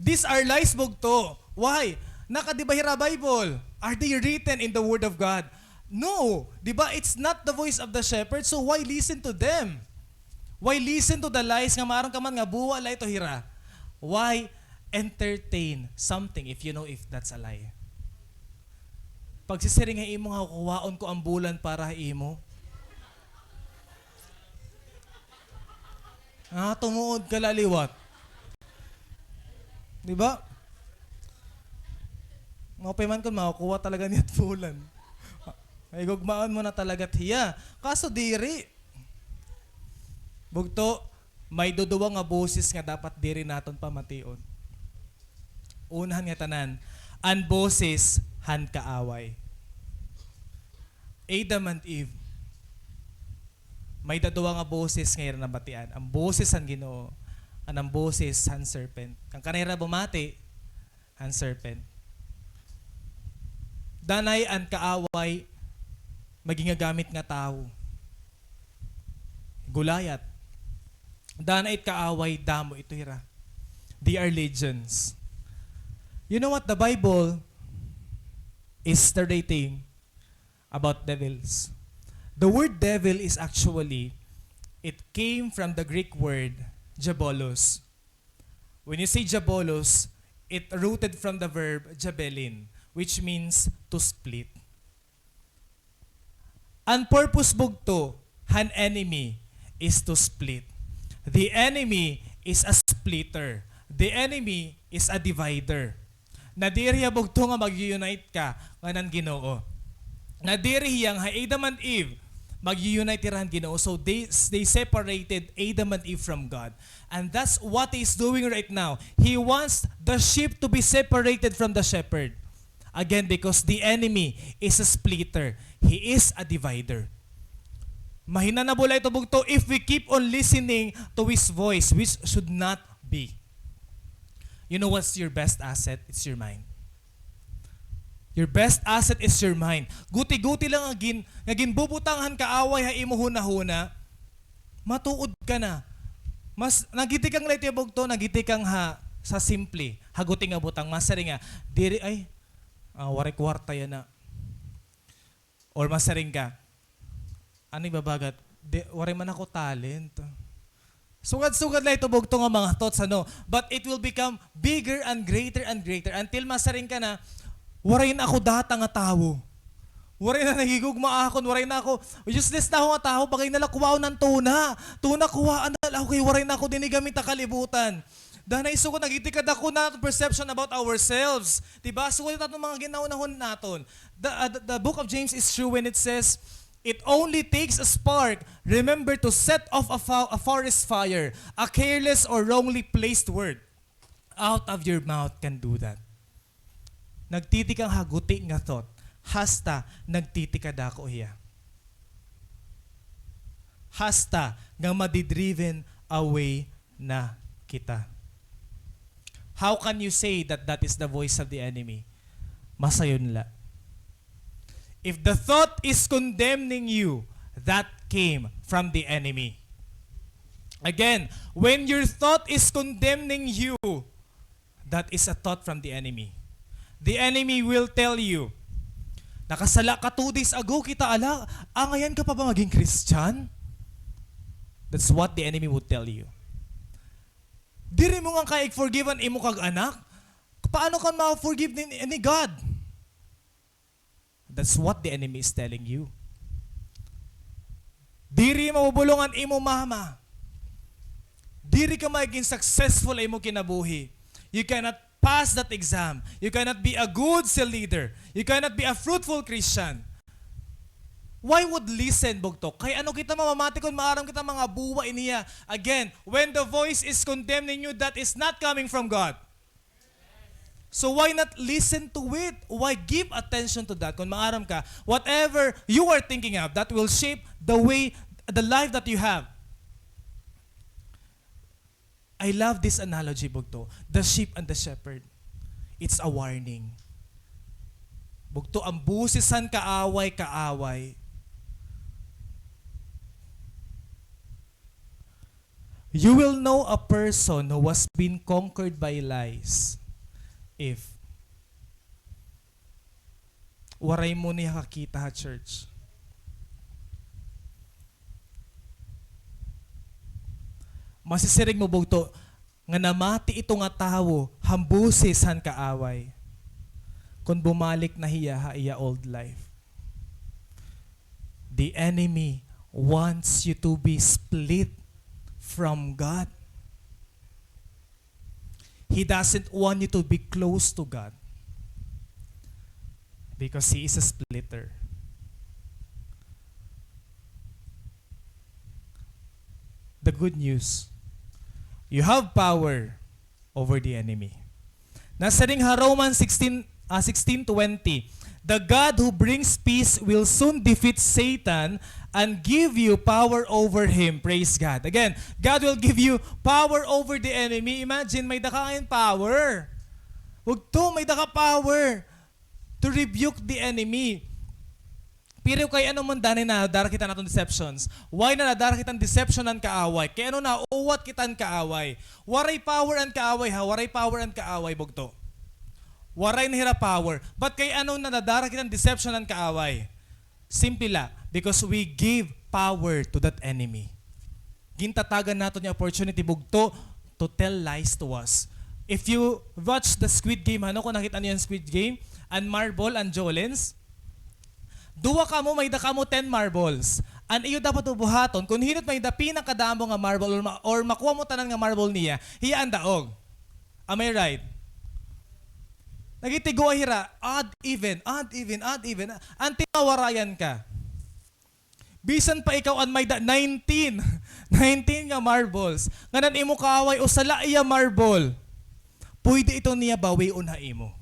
These are lies, bugto. Why? Nakadiba hira Bible. Are they written in the Word of God? No. Di ba? It's not the voice of the shepherd, so why listen to them? Why listen to the lies nga maaram ka man nga buwa la ito hira? Why entertain something if you know if that's a lie? Pagsisiring ha imo nga kukuhaon ko an bulan para ha imo. Ah, tumuod ka la liwat. Di ba? Maupay man kon makukuha talaga niya bulan. Ay, gugmaon mo na talaga hiya. Kaso diri. Bugto, may duduwa nga boses nga dapat diri naton pamation. Una han ngatanan, an boses han kaaway. Adam and Eve. May daduwa nga boses nga ira nabatian. An boses han Ginoo, ngan an boses han serpent. An kanay ra bumati, an serpent. Danay an kaaway, magin nga gamit nga tawo. Goliath. Danay it kaaway, damo ito hira. They are legions. You know what the Bible is stating about devils? The word devil is actually, it came from the Greek word diabolos. When you say diabolos, it rooted from the verb jabelin, which means to split. An purpose bugto han enemy is to split. The enemy is a splitter. The enemy is a divider. Nadiri hiya bugto nga mag-unite ka ngan an Ginoo. Nadiri hiya nga ha Adam and Eve, mag-unite hira han Ginoo. So they, they separated Adam and Eve from God. And that's what he is doing right now. He wants the sheep to be separated from the shepherd. Again, because the enemy is a splitter. He is a divider. Mahinanabo la ito bugto if we keep on listening to his voice, which should not be. You know what's your best asset? It's your mind. Your best asset is your mind. Guti-guti lang nga gin-, nga ginbubutang han kaaway ha imo hunahuna, matuod ka na. Mas, nagitikang la ito bugto, nagitikang ha, sa simple, ha guti nga butang, masiring ka, diri, ay, ah, waray kwarta yana. Or masiring ka, ano ibabagat? Di, waray man ako talent. Sugad-sugad la ito bugto nga mga thoughts, ano? But it will become bigger and greater and greater until masiring ka na, waray na ako data nga tawo. Waray na nahigugma akon, waray na ako, useless na ako nga tawo, bagay na la kuwaon an tuna. Tuna, kuwaan na la ako kay waray na ako dinhi gamit ha kalibutan. Danay sugod, nagitikad ako na perception about ourselves. Diba? Sugod it aton mga ginahunahuna naton. The, uh, the, the book of James is true when it says, "It only takes a spark. Remember to set off a, fo-, a forest fire. A careless or wrongly placed word out of your mouth can do that." Nagtitikang ha guti nga thought. Hasta nagtitikadako hiya. Hasta nga madi-driven away na kita. How can you say that that is the voice of the enemy? Masayon la. If the thought is condemning you, that came from the enemy. Again, when your thought is condemning you, that is a thought from the enemy. The enemy will tell you, "Nakasala ka two days ago, kita ala, angayan ka pa ba maging Christian?" That's what the enemy would tell you. Diri mo nga kaya ig-forgive an imo kag anak? Paano ka ma-forgive ni, ni God? That's what the enemy is telling you. Diri mabubulong an imo mama. Diri ka magin successful ha imo kinabuhi. You cannot pass that exam. You cannot be a good cell leader. You cannot be a fruitful Christian. Why would listen, bugto? Kay ano kita mamamati kon maaram kita mga buwa ini hiya? Again, when the voice is condemning you, that is not coming from God. So why not listen to it? Why give attention to that? Kon maaram ka, whatever you are thinking of, that will shape the way, the life that you have. I love this analogy, bugto. The sheep and the shepherd. It's a warning. Bugto, an boses han kaaway, kaaway. You will know a person who has been conquered by lies if waray mo niya kakita ha church. Masisiring mo bugto nga namati ito nga tawo han boses han kaaway kon bumalik na hiya ha iya old life. The enemy wants you to be split from God. He doesn't want you to be close to God because he is a splitter. The good news, you have power over the enemy. Nasiring ha Romans sixteen, ah, sixteen twenty, "The God who brings peace will soon defeat Satan and give you power over him." Praise God. Again, God will give you power over the enemy. Imagine, may-ada ka ngay-an power. Bugto, may-ada ka power to rebuke the enemy. Pero kay ano man danay nadara kita han aton deceptions? Why na nadara kita han deception han kaaway? Kay ano nauwat kita han kaaway? Waray power an kaaway, ha? Waray power an kaaway, bugto. Waray na hira power. But kay ano na nadara kita han deception han kaaway? Simple la, because we give power to that enemy. Gintatagan naton an opportunity, bugto, to tell lies to us. If you watch the Squid Game, ano, kung nakita niyo an Squid Game, an Marble, an Jolens, duha kamo, may-ada kamo ten marbles. An iyo dapat bubuhaton, kung hin-o it may-ada pinakadamo nga marble or ma-, or makuha mo tanan nga marble niya, hiya an daog. Am I right? Nagtitigua hira, odd even, odd even, odd even, until mawarayan ka. Bisan pa ikaw an may-ada nineteen, nineteen nga marbles, ngan an imo kaaway usa la iya marble, pwede ito niya bawion ha imo.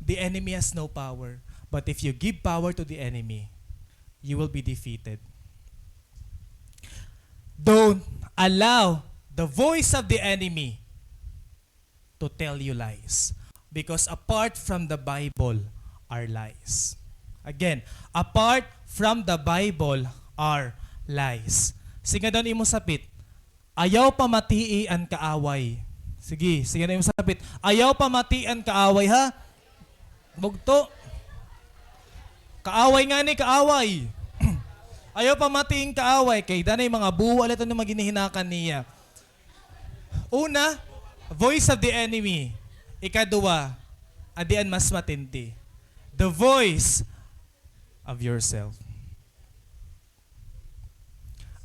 The enemy has no power. But if you give power to the enemy, you will be defeated. Don't allow the voice of the enemy to tell you lies. Because apart from the Bible are lies. Again, apart from the Bible are lies. Siring daw an imo sapit, "Ayaw pamatii an kaaway." Sige, siring daw an imo sapit, "Ayaw pamatii an kaaway, ha?" Bugto. Kaaway ngani, kaaway. Ayaw pamatii an kaaway. Kay danay mga buwa la ito nga mga ginhihinakan niya. Una, voice of the enemy. Ikaduha, adi an mas matindi, the voice of yourself.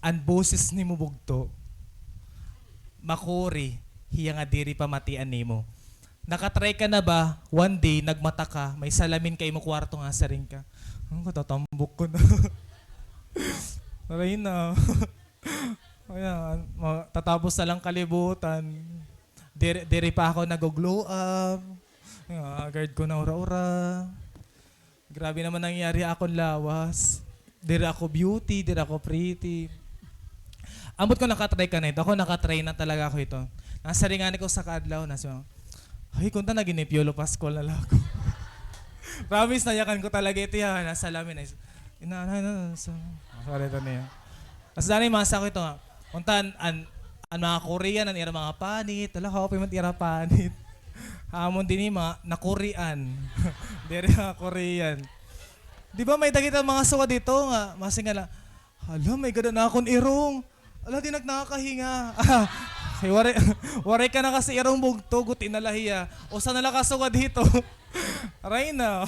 An boses nimo bugto, makuri hiya nga diri pamatian nimo. Naka-try ka na ba, one day, nagmata ka, may salamin ka imo kwarto nga siring ka, "Ano, katatambok ko na." Aray na. Ayan, ma-, tatapos na la an kalibutan. Diri, diri pa ako nag-glow up. Nga, haggard ko na ura-ura. Grabe naman nangyari ha akon lawas. Diri ako beauty, diri ako pretty. Ambot ko naka-try ka na ito. Ako naka-try na talaga ako ito. Nasiring ngani ko usa ka adlaw, nasiring, "Ay, kunta na gin-, Piolo Pascual na la ako." Promise, nayakan ko talaga ito, ha. Nasalamin na is-, ina-, na, na, na, sa, ah, sorry, ito niya. Tas danay masa ko ito nga. Unta an, an, an mga Korean, an ira mga panit. Hala, kaupay man it ira panit. Amon dinhi mga na-Korean. Diri mga Korean. Di ba may-ada kita mga sugad dito nga, masiring la, "Hala, may-ada na akon irong. Hala, di na ak nakakahinga." Ay, waray, waray ka na kasi irong bugto, guti na la hiya. Usa na la ka sugad dito. Aray na.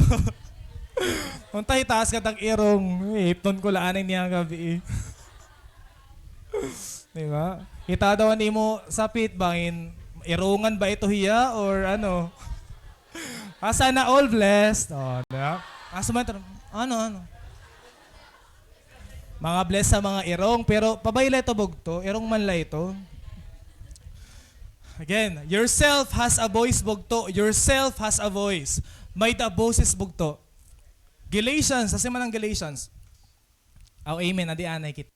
Unta hitaas ka tag irong. Hipton ko la anay niya gab-i. Di ba? Kita daw an imo sapit, bangin irongan ba ito hiya or ano? Ah, sana all blessed. Oh, di ba? Ah, sumantra-, ano, ano? Mga blessed sa mga irong, pero pabay la ito bugto, irong man la ito. Again, yourself has a voice bugto. Yourself has a voice. May-ada boses bugto. Galatians, asa man an Galatians? Aw, amen. Adi anay kita.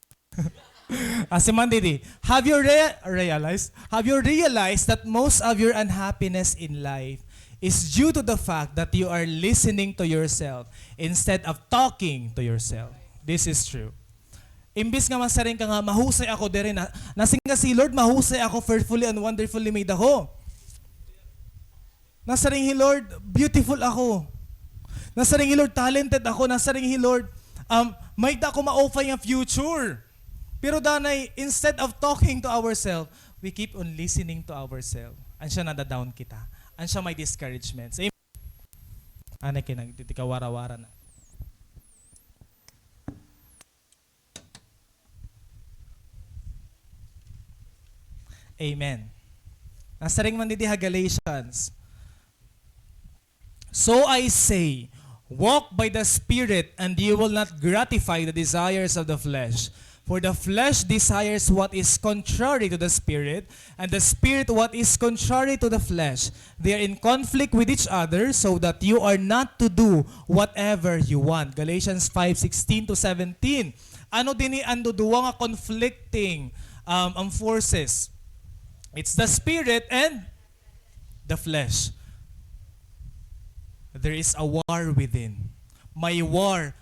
Asa man didi? Have you rea-, realized? Have you realized that most of your unhappiness in life is due to the fact that you are listening to yourself instead of talking to yourself? This is true. Imbis nga masiring ka nga, "Mahusay ako diri," na, nasiring ka si Lord, "Mahusay ako, fearfully and wonderfully made ako." Nasiring hi Lord, "Beautiful ako." Nasiring hi Lord, "Talented ako." Nasiring hi Lord, um, "May-ada ako maupay nga future." Pero danay, instead of talking to ourselves, we keep on listening to ourselves. Ansya nada-down kita. Ansya may discouragements. Amen. Anay kay nagtitikawara-wara na. Amen. Nasiring man didi ha Galatians, "So I say, walk by the Spirit, and you will not gratify the desires of the flesh. For the flesh desires what is contrary to the Spirit, and the Spirit what is contrary to the flesh. They are in conflict with each other, so that you are not to do whatever you want." Galatians five sixteen to seventeen. Ano dinhi an duduwa nga conflicting, um, ang forces? It's the spirit and the flesh. There is a war within. May war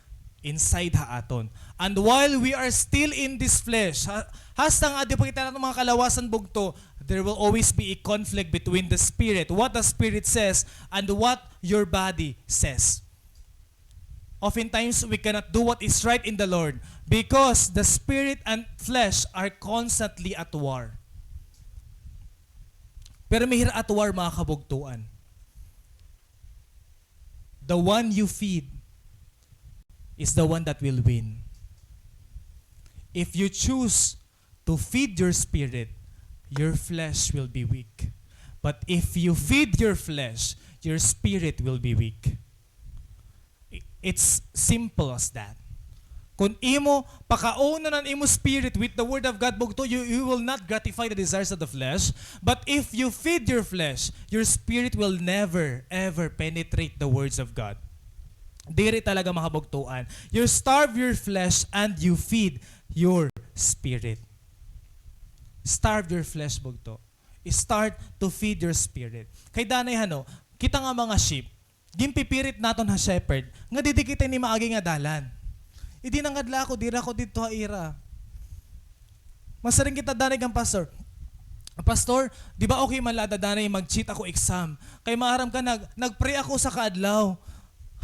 inside ha aton. And while we are still in this flesh, ha, hasta nga adi pa kita naton mga kalawasan bugto, there will always be a conflict between the spirit, what the spirit says, and what your body says. Oftentimes, we cannot do what is right in the Lord because the spirit and flesh are constantly at war. Pero may hira at war, mga kabugtoan. The one you feed is the one that will win. If you choose to feed your spirit, your flesh will be weak. But if you feed your flesh, your spirit will be weak. I-, it's simple as that. Kun imo pakaunon an imo spirit with the word of God, bugto, you, you will not gratify the desires of the flesh. But if you feed your flesh, your spirit will never, ever penetrate the words of God. Diri talaga, mga kabugtoan. You starve your flesh and you feed your spirit. Starve your flesh, bugto. Start to feed your spirit. Kay danay, hano, kita nga mga sheep, ginpipirit naton ha shepherd nga didi kita ini maagi nga dalan. Idi nangadla ako, diri ako didto ha ira. Masiring kita danay kan pastor, "Pastor, di ba okay man la ada danay mag-cheat ako exam? Kay maaram ka, nag-, nag-pray ako usa ka adlaw.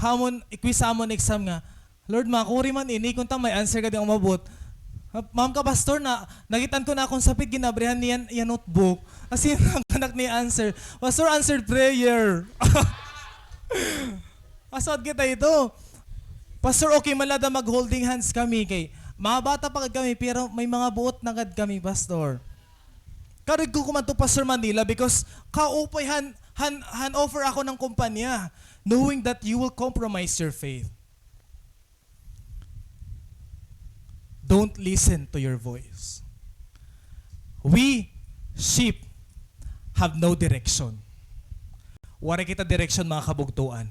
Ha amon, quiz ha amon exam nga, Lord, makuri man ini, kunta may answer ka di umabot." "Ha, ma'am ka, pastor, na, nakit-an ko na akon sapit, gin-abrihan niya iya notebook." As in, nakanak niya answer. "Pastor, answered prayer." Aswad kita ito. "Pastor, okay man la ada mag-holding hands kami, kay mga bata pa gad kami, pero may mga buot na gad kami, pastor." Karuyag ko kumadto, Pastor, Manila because kaupay han, han, han-offer ako ng kumpanya, knowing that you will compromise your faith. Don't listen to your voice. We, sheep, have no direction. Waray kita direksyon, mga kabugtoan.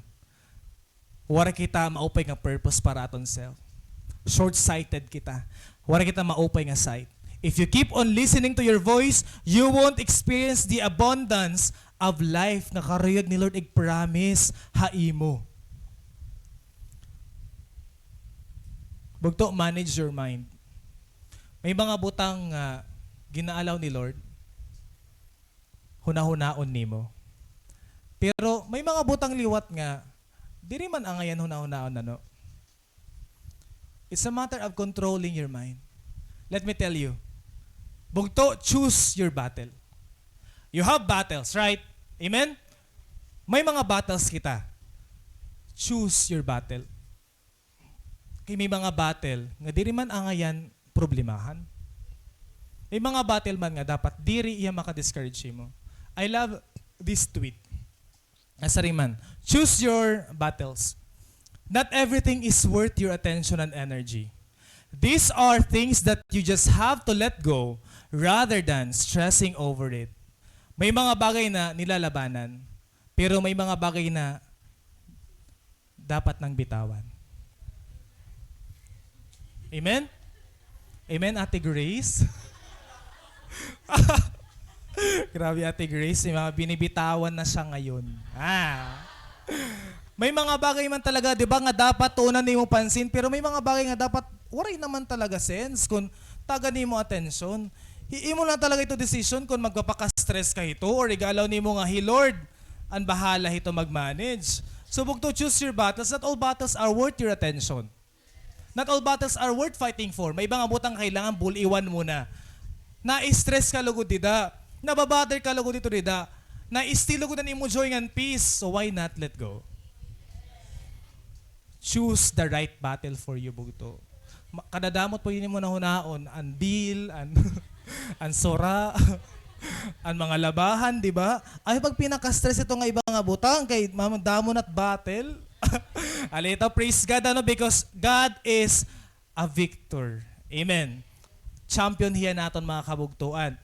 Waray kita maupay nga purpose para aton self. Short-sighted kita. Waray kita maupay nga sight. If you keep on listening to your voice, you won't experience the abundance of life nga karuyag ni Lord ig-promise ha imo. Bugto, manage your mind. May mga butang nga gin-a-allow ni Lord, hunahunaon nimo. Pero may mga butang liwat nga diri man angayan hunahunaon, ano. It's a matter of controlling your mind. Let me tell you, bugto, choose your battle. You have battles, right? Amen? May mga battles kita. Choose your battle. Kay may mga battle nga diri man angayan problemahan. May mga battle man nga dapat diri iya maka-discourage imo. I love this tweet. Nasiring man, "Choose your battles. Not everything is worth your attention and energy. These are things that you just have to let go rather than stressing over it." May mga bagay na nilalabanan, pero may mga bagay na dapat nang bitawan. Amen? Amen, Ate Grace? Grabe, Ate Grace, may mga binibitawan na siya ngayon. Ah. May mga bagay man talaga, di ba, nga dapat tuunan nimo pansin, pero may mga bagay nga dapat waray naman talaga sense kun tagan nimo atensyon. Hi-, imo na talaga ito decision kun magpapaka-stress ka hito or iga-allow nimo nga hi Lord an bahala hito mag-manage. So, bugto, choose your battles. Not all battles are worth your attention. Not all battles are worth fighting for. May iba nga butang kailangan bul-iwan mo na. Na-stress ka lugod dida. Naba-bother ka lugod dito dida. Na-steal lugod an imo joy ngan peace. So why not let go? Choose the right battle for you, bugto. Ma-, kadadamot po yun mo nahunaon, an bill, an, an sura, an mga labahan, di ba? Ay, pag pinaka-stress ito nga iba nga butang, kay mamang damo na't battle. Alita, praise God, ano, because God is a victor. Amen. Champion hiya naton, mga kabugtuan.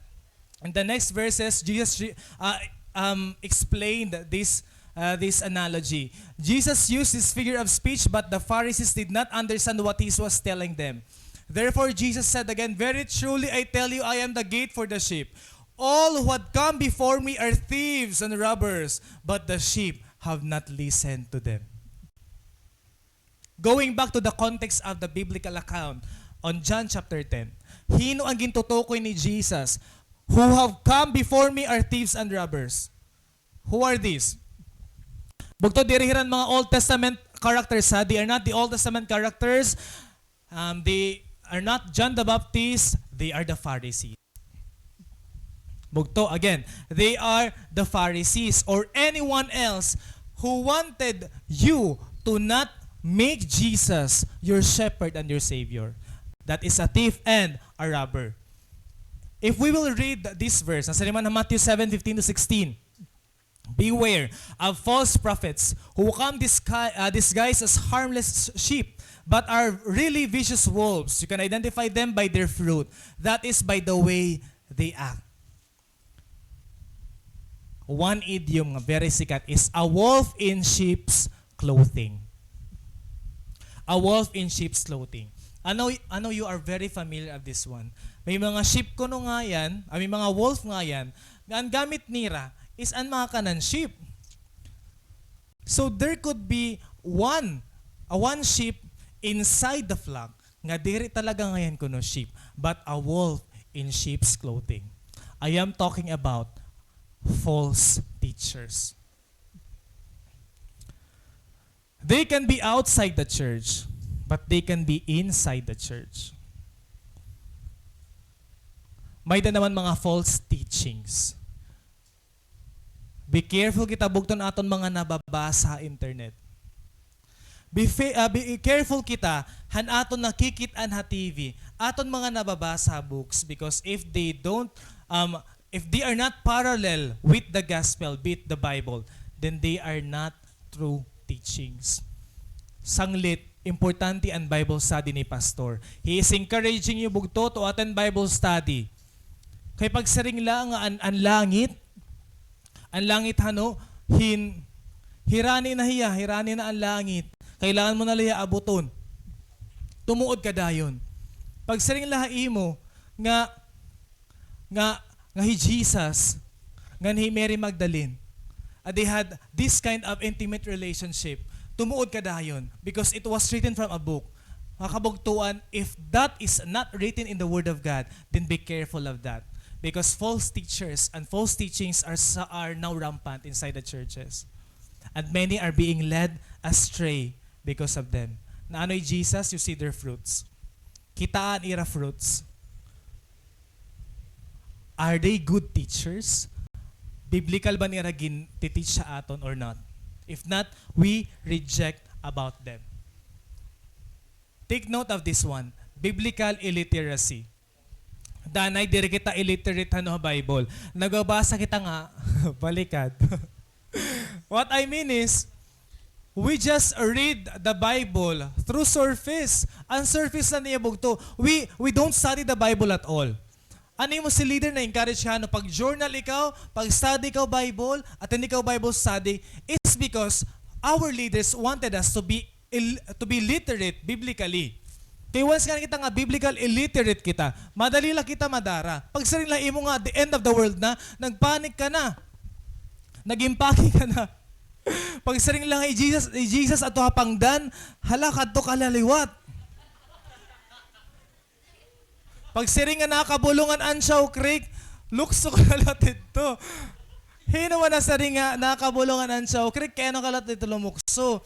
In the next verses, Jesus re-, uh, um, explained this, uh, this analogy. Jesus used this figure of speech, but the Pharisees did not understand what he was telling them. Therefore, Jesus said again, "Very truly, I tell you, I am the gate for the sheep. All who had come before me are thieves and robbers, but the sheep have not listened to them." Going back to the context of the biblical account, on John chapter ten, hin-o an gintutukoy ni Jesus? "Who have come before me are thieves and robbers." Who are these? Bugto, diri hira an mga Old Testament characters, ha? They are not the Old Testament characters. Um, they are not John the Baptist. They are the Pharisees. Bugto, again, they are the Pharisees or anyone else who wanted you to not make Jesus your shepherd and your Savior. That is a thief and a robber. If we will read this verse, nasa naman ha Matthew seven fifteen to sixteen, "Beware of false prophets who come disguise, uh, disguised as harmless sheep, but are really vicious wolves. You can identify them by their fruit, that is, by the way they act." One idiom nga very sikat is a wolf in sheep's clothing. A wolf in sheep's clothing. I know, I know you are very familiar of this one. May mga sheep kuno nga yan, ah, may mga wolf nga yan, nga an gamit nira is an mga kanan sheep. So there could be one, a one sheep inside the flock nga diri talaga ngayan kuno sheep, but a wolf in sheep's clothing. I am talking about false teachers. They can be outside the church, but they can be inside the church. May-ada naman mga false teachings. Be careful kita bugto han aton mga nababasa ha internet. Be fa-, ah, be careful kita han aton nakikit-an ha T V, aton mga nababasa ha books, because if they don't, um, if they are not parallel with the gospel, with the Bible, then they are not true teachings. Sanglit, importante an Bible study ni Pastor. He is encouraging you, bugto, to attend Bible study. Kay pagsiring la nga an, an langit, an langit, hano, hin-, hirani na hiya, hirani na an langit. Kailangan mo na la hiya abuton. Tumuod ka dayon. Pagsiring la ha imo nga, nga, nga hi Jesus, ngan hi Mary Magdalene, ah, they had this kind of intimate relationship. Tumuod ka dayon, because it was written from a book. Mga kabugtuan, if that is not written in the Word of God, then be careful of that. Because false teachers and false teachings are sa-, are now rampant inside the churches. And many are being led astray because of them. Naano hi Jesus? You see their fruits. Kitaa an ira fruits. Are they good teachers? Biblical ba an ira gin-teach sa aton or not? If not, we reject about them. Take note of this one, biblical illiteracy. Danay, diri kita illiterate, hano, ha Bible. Nagbabasa kita nga balikad. What I mean is, we just read the Bible through surface. An surface la niya, bugto. We, we don't study the Bible at all. An imo si leader na-encourage ka, no, pag-journal ikaw, pag-study ikaw Bible, attend ikaw Bible study, is because our leaders wanted us to be il-, to be literate biblically. Kay once nga kita nga biblical illiterate kita, madali la kita madara. Pagsiring la imo nga, the end of the world na, nagpanic ka na. Nag-impake ka na. Pagsiring la nga, hi Jesus, hi Jesus adto ha pangdan, hala, kadto ka la liwat. Pagsiring nga nakabulong an Ansiao Creek, lukso ka na la didto. Hin-o man nasiring nga nakabulong an Ansiao Creek, kay ano ka la didto lumukso?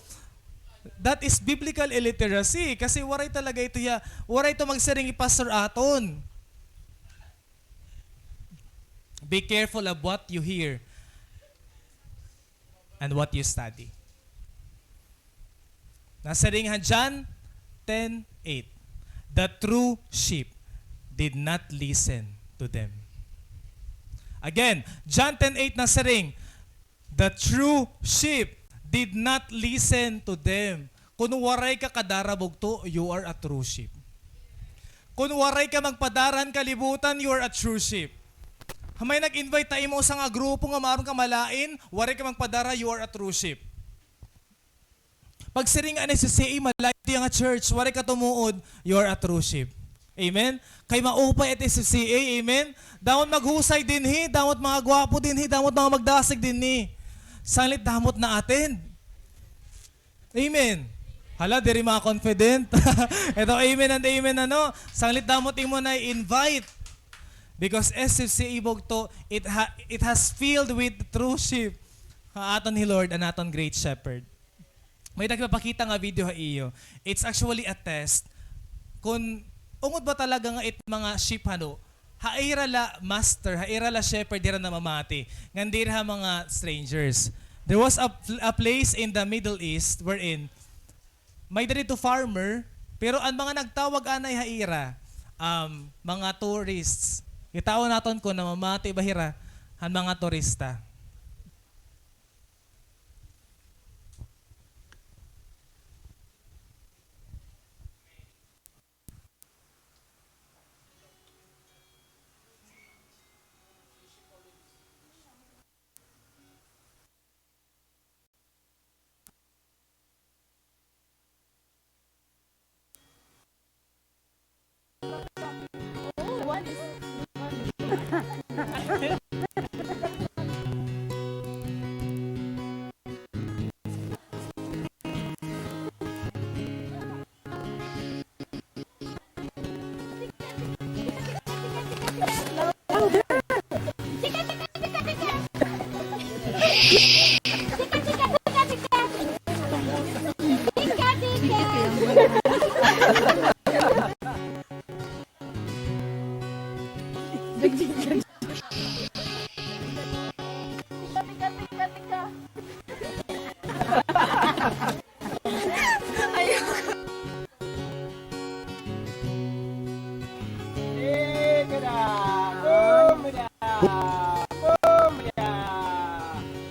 That is biblical illiteracy. Kasi waray talaga ito hiya, waray ito magsiring hi Pastor Aton. Be careful of what you hear and what you study. Nasiring ha John ten eight, "The true sheep did not listen to them." Again, John ten eight nasiring, "The true sheep did not listen to them." Kun waray ka kadara bugto, you are a true sheep. Kun waray ka magpadara han kalibutan, you are a true sheep. May nag-invite ha imo usa nga grupo nga maaram ka malain, waray ka magpadara, you are a true sheep. Pagsiring nga an S F C A, malain it iya nga church, waray ka tumuod, you are a true sheep. Amen? Kay maupay it S F C A, amen? Damo it maghusay dinhi, damo it mga gwapo dinhi, damo it mga magdasig dinhi. Sanglit damo it na-attend. Amen. Hala, diri mga confident. Ito, amen and amen, ano? Sanglit damo it imo na-invite. Because S F C A bugto, it ha-, it has filled with true sheep. Ha aton hi Lord, an aton great shepherd. May-ada ak ipapakita nga video ha iyo. It's actually a test kun ungod ba talaga nga it mga sheep hano, ha ira la master, ha ira la shepherd hira namamati, ngan diri ha mga strangers. There was a, a place in the Middle East wherein may-ada didto farmer, pero an mga nagtawag anay ha ira, um, mga tourists. Kitaon naton kun namamati ba hira han mga turista.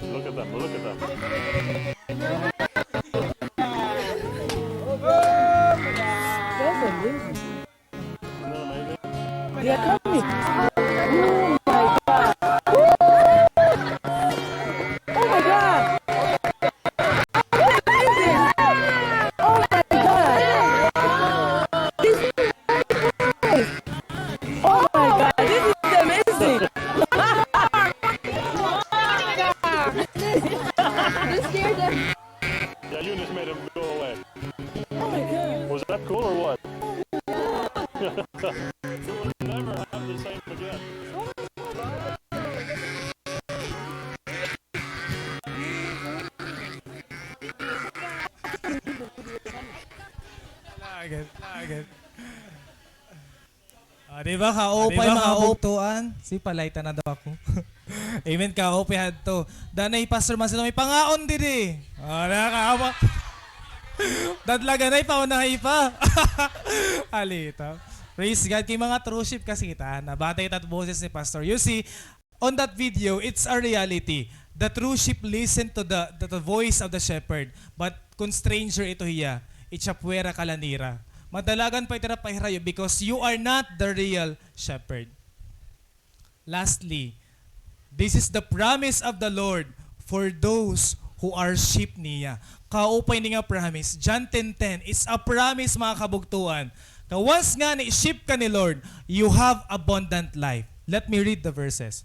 Look at them, look at them. That's amazing. They are coming. Oh my God. Oh my God. Amazing. Oh my God. This is nice. Oh my God. This is amazing. You scared them. Yeah, you just made him go away. Oh my God. Was that cool or what? You'll never have the same again. Lagid, lagid. Ah, di ba, kaupay, mga bugtoan? Si palayta na daw ako. Amen, kaupay hadto. Danay Pastor Marcelo, may pangaon didi. Ah, nakakawa. Dadlaganay pa, unahay pa. Alita. Praise God. Kay mga true sheep kasi kita, nabati kita boses ni Pastor. You see, on that video, it's a reality. The true sheep listen to the, the, the voice of the shepherd. But kun stranger ito hiya, itsapwera ka la nira. Madalagan pa ito hira pahirayo because you are not the real shepherd. Lastly, this is the promise of the Lord for those who are sheep niya. Kaupay ini nga promise. John ten ten is a promise, mga kabugtoan. Nga once ngani sheep ka ni Lord, you have abundant life. Let me read the verses.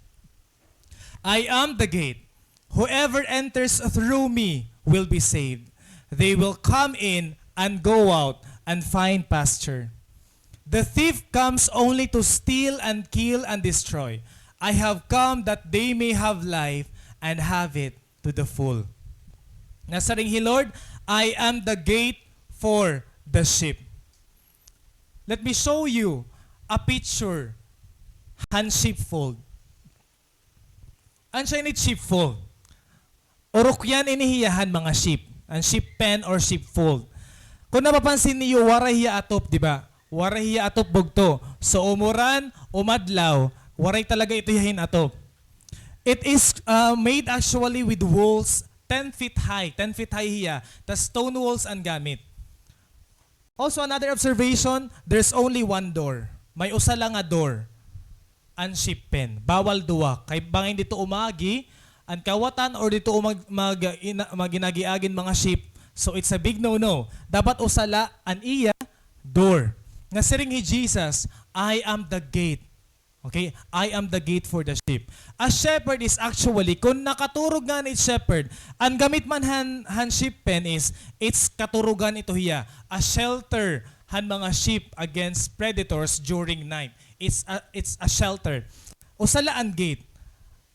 "I am the gate. Whoever enters through me will be saved. They will come in and go out and find pasture." "The thief comes only to steal and kill and destroy. I have come that they may have life and have it to the full." Nasiring hi Lord, "I am the gate for the sheep." Let me show you a picture han sheepfold. Ano siya ini sheepfold? Urokyan ini hiya han mga sheep. An sheep pen or sheepfold. Kon napapansin niyo, waray hiya atop, di ba? Waray hiya atop bugto. So, umuran, umadlaw, waray talaga ito hiya hin-atop. It is, uh, made actually with walls ten feet high. Ten feet high hiya. Tas stone walls an gamit. Also, another observation, there's only one door. May usa la nga door. An sheep pen. Bawal duha. Kay bangin didto umagi an kawatan or didto mag, mag, ina, mag inagiagi an mga sheep. So, it's a big no-no. Dapat usa la an iya door. Nasiring hi Jesus, "I am the gate." Okay? "I am the gate for the sheep." A shepherd is actually, kon nakaturog ngani it shepherd, an gamit man han, han sheep pen is, it's katurogan ito hiya. A shelter han mga sheep against predators during night. It's a, it's a shelter. Usa la an gate.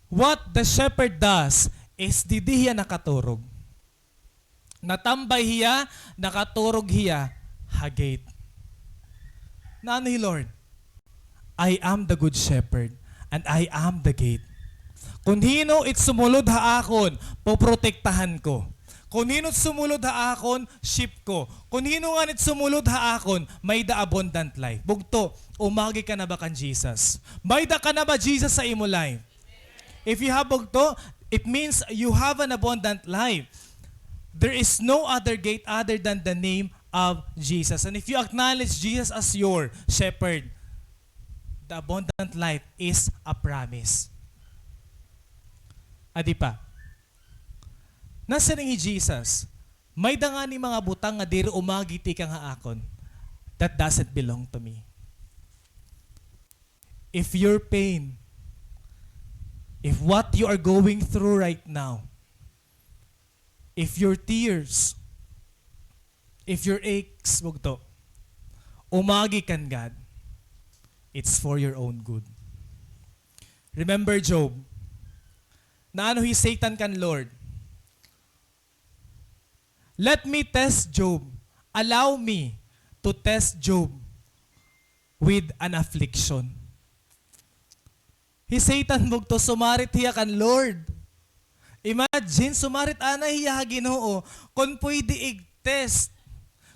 What the shepherd does is didi hiya nakaturog. Natambay hiya, nakaturog hiya ha gate. Naano hi Lord? "I am the good shepherd, and I am the gate." Kon hin-o it sumulod ha akon, poprotektahan ko. Kon hin-o it sumulod ha akon, sheep ko. Kon hin-o ngani it sumulod ha akon, may-da abundant life. Bugto, umagi ka na ba kan Jesus? May-da ka na ba Jesus ha imo life? If you have bugto, it means you have an abundant life. There is no other gate other than the name of Jesus. And if you acknowledge Jesus as your shepherd, the abundant life is a promise. Adi pa. Nasiring hi Jesus, "May-da ngani mga butang nga diri umagi tikang ha akon, that doesn't belong to me." If your pain, if what you are going through right now, if your tears, if your aches, bugto, umagi kan God, it's for your own good. Remember Job. Naano hi Satan kan Lord? "Let me test Job. Allow me to test Job with an affliction." Hi Satan bugto, sumarit hiya kan Lord. Imagine, sumarit anay hiya ha Ginoo. Kon pwede ig-test.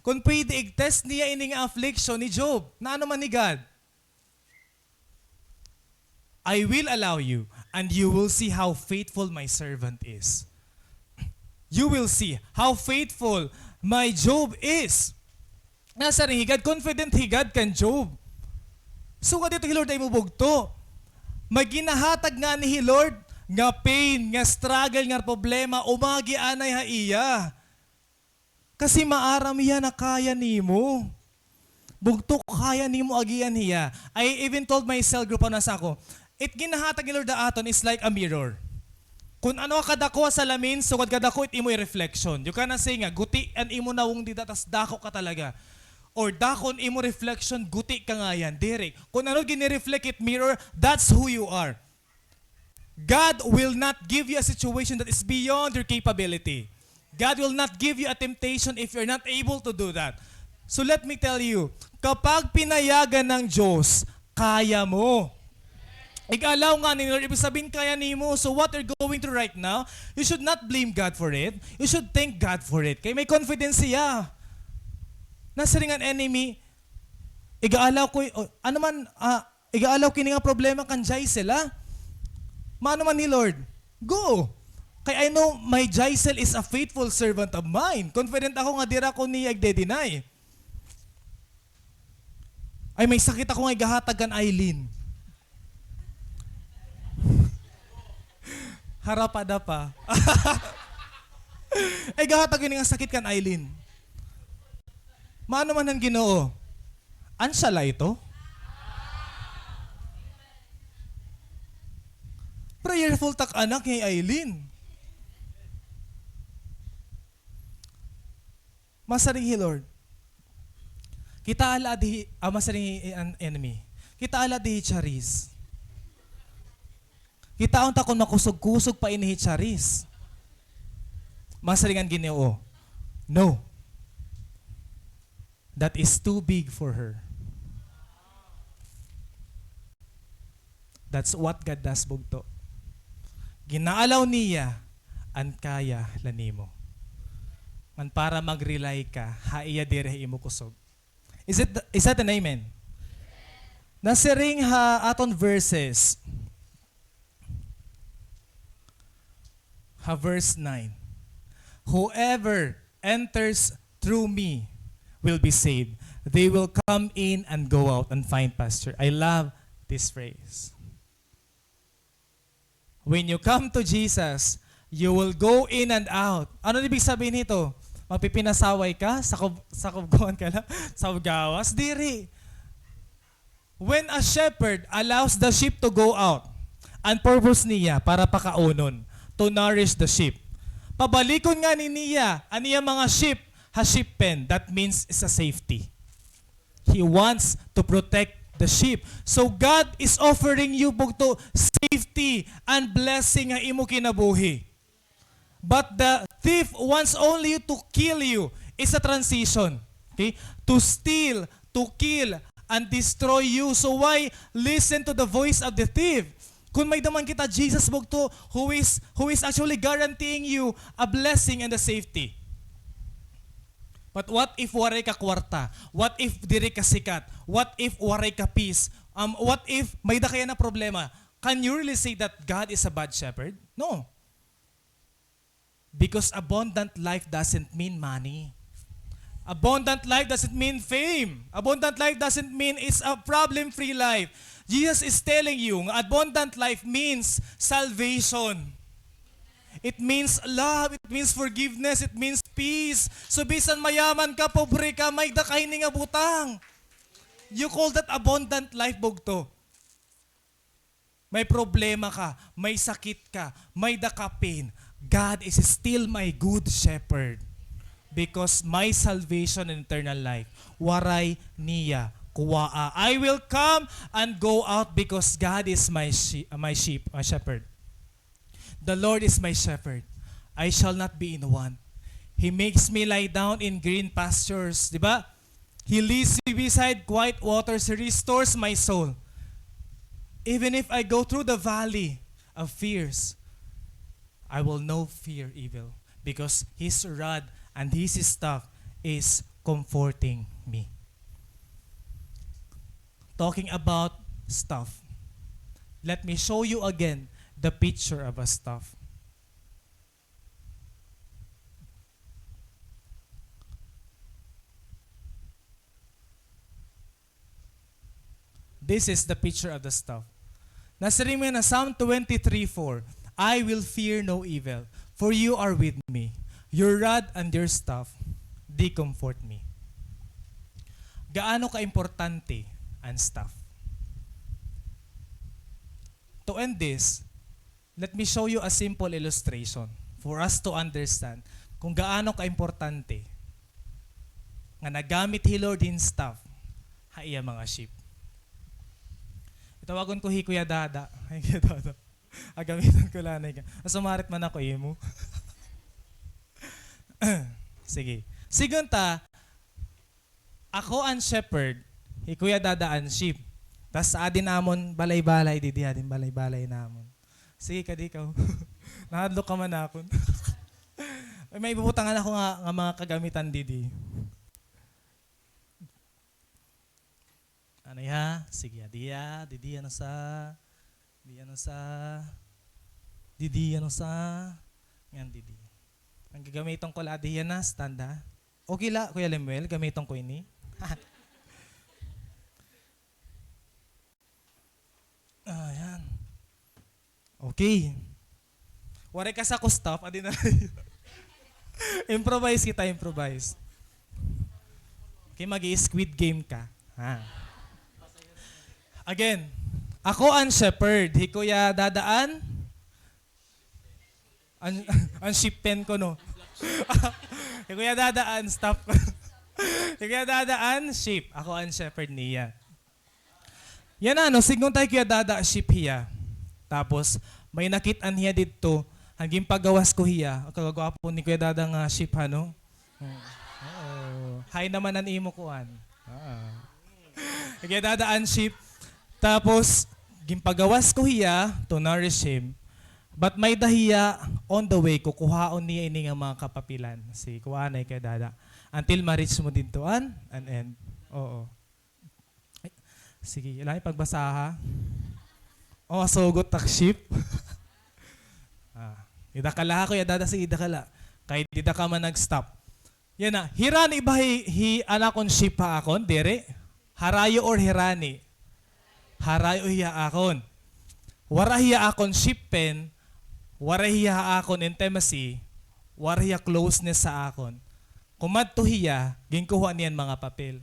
Kon pwede ig-test niya ini nga affliction ni Job. Naano man ni God? "I will allow you, and you will see how faithful my servant is." You will see how faithful my Job is. Nasiring hi God, confident hi God kan Job. Sugad didto hi Lord ha imo bugto. May ginahatag ngani hi Lord nga pain, nga struggle, nga problema, umagi anay ha iya. Kasi maaram hiya na kaya nimo. Bugto, kaya nimo agian hiya. I even told my cell group, ano sa ako, it ginahatag ni Lord ha aton is like a mirror. Kon ano ka kadako ha salamin, sugad kadako it imo reflection. You cannot say nga, guti an imo nawong dida, tas dako ka talaga. Or dako an imo reflection, guti ka ngayan. Diri. Kon ano gini-reflect it mirror, that's who you are. God will not give you a situation that is beyond your capability. God will not give you a temptation if you're not able to do that. So let me tell you, kapag pinayagan ng Diyos, kaya mo. Ig-allow ngani ni Lord, ibig sabihin, kaya nimo. So what you're going through right now, you should not blame God for it. You should thank God for it. Kay may confidence siya. Nasiring an enemy, ig-allow ko, o, ano man, ah, ig-allow ko ini nga problema kan Jaisel, ha? Maano man hi Lord? Go! Kay I know my Jaisel is a faithful servant of mine. Confident ako nga diri ako niya igde-deny. Ay, may sakit ako nga igahatag kan Eileen. Harapada pa. Ay, gahatag ini nga sakit kan Eileen. Maano man an Ginoo? Ansya la ito? Prayerful tak anak ni Eileen. Masiring hi Lord, Kitaa la adi, ah, masiring an enemy. Kitaa la adi hi Charis. Kitaon ta kon makusog-kusog pa ini hi Charis. Masiring an Ginoo, "No. That is too big for her." That's what God does, bugto. Gina-allow niya an kaya la nimo. Ngan para mag-rely ka ha iya diri ha imo kusog. Is it, is that an amen? Nasiring ha aton verses. Ha verse nine, "Whoever enters through me will be saved. They will come in and go out and find pasture." I love this phrase. When you come to Jesus, you will go in and out. Ano ibig sabihin nito? Magpipinasaway ka? Sa kub-, sa kubgoan ka na? Sa gawas? Diri. When a shepherd allows the sheep to go out, an purpose niya para pakaunon, to nourish the sheep. Pabalikon ngani niya an iya mga sheep ha sheep pen. That means sa safety. He wants to protect the sheep. So God is offering you, bugto, safety and blessing ha imo kinabuhi. But the thief wants only to kill you. It's a transition. Okay? To steal, to kill, and destroy you. So why listen to the voice of the thief? Kon may-ada man kita Jesus, bugto, who is, who is actually guaranteeing you a blessing and a safety. But what if waray ka kwarta? What if diri ka sikat? What if waray ka peace? Um, what if may-ada ka yana problema? Can you really say that God is a bad shepherd? No. Because abundant life doesn't mean money. Abundant life doesn't mean fame. Abundant life doesn't mean it's a problem-free life. Jesus is telling you, abundant life means salvation. It means love. It means forgiveness. It means peace. So, bisan mayaman ka, pobre ka, may-ada ka hini nga butang. You call that abundant life, bugto? May problema ka, may sakit ka, may-ada ka pain, God is still my good shepherd. Because my salvation and eternal life, waray niya kuwaa. I will come and go out because God is my she-, my sheep, my shepherd. The Lord is my shepherd. I shall not be in want. He makes me lie down in green pastures. Di ba? He leads me beside quiet waters. He restores my soul. Even if I go through the valley of fears, I will no fear evil because his rod and his staff is comforting me. Talking about staff, let me show you again the picture of a staff. This is the picture of the staff. Nasiring man ha Psalm twenty-three four, "I will fear no evil, for you are with me. Your rod and your staff, they comfort me." Gaano kaimportante an staff? To end this, let me show you a simple illustration for us to understand kung gaano kaimportante nga nagamit hi Lord hin staff ha iya mga sheep. Tawagon ko hi Kuya Dada. Ay, Kuya Dada. Gagamiton ko la anay ka. Nasumarit man ako imo. Sige. Sigon ta, ako an shepherd, hi Kuya Dada an sheep. Tas adi namon balay-balay didi, adi balay-balay namon. Sige, kadi ikaw. Nahadlok ka man akon. Ay, may ibubutangan ako nga, nga mga kagamitan didi. Ano ya? Sige, adi ya, didi, ano sa? Di, ano sa? Didi, ano sa? Ngan didi. An gagamiton ko la, adi ya na, stand, ha? Okay la, Kuya Lemuel, gamiton ko ini. Ayan. Okay. Waray ka sa ko staff, adi na. Improvise kita, improvise. Okay, mag-i-Squid Game ka. Ha. Again, ako an shepherd, hi Kuya Dada an An, an sheep pen ko, no? Hi Kuya Dada an staff ko. Kuya Dada an sheep. Ako an shepherd niya. Yana, no, sidngon ta hi Kuya Dada sheep hiya. Tapos, may nakit-an hiya didto. An ginpagawas ko hiya. Kagagwapo ni Kuya Dada nga sheep, ha, no? Oo. Hay naman an imo kuan. Ah. Hi Kuya Dada an sheep. Tapos, ginpagawas ko hiya to nourish him. But may-ada hiya on the way, kukuhaon niya ini nga mga kapapilan. Si kuan ay Kuya Dada. Until ma-reach mo didto an, an end. Oo. Ay, sige, ilay pagbasaha. O, masugot tak sheep. Ah, dida ka la ha, Kuya Dada, sige, dida ka la. Kay dida ka man nag-stop. Yana, hirani ba hi, hi an akon sheep ha akon, diri? Harayo or hirani? Harayo hiya akon. Wara hiya akon sheep pen, wara hiya ha akon intimacy, wara hiya closeness ha akon. Kumadto hiya, ginkuha niya an mga papel.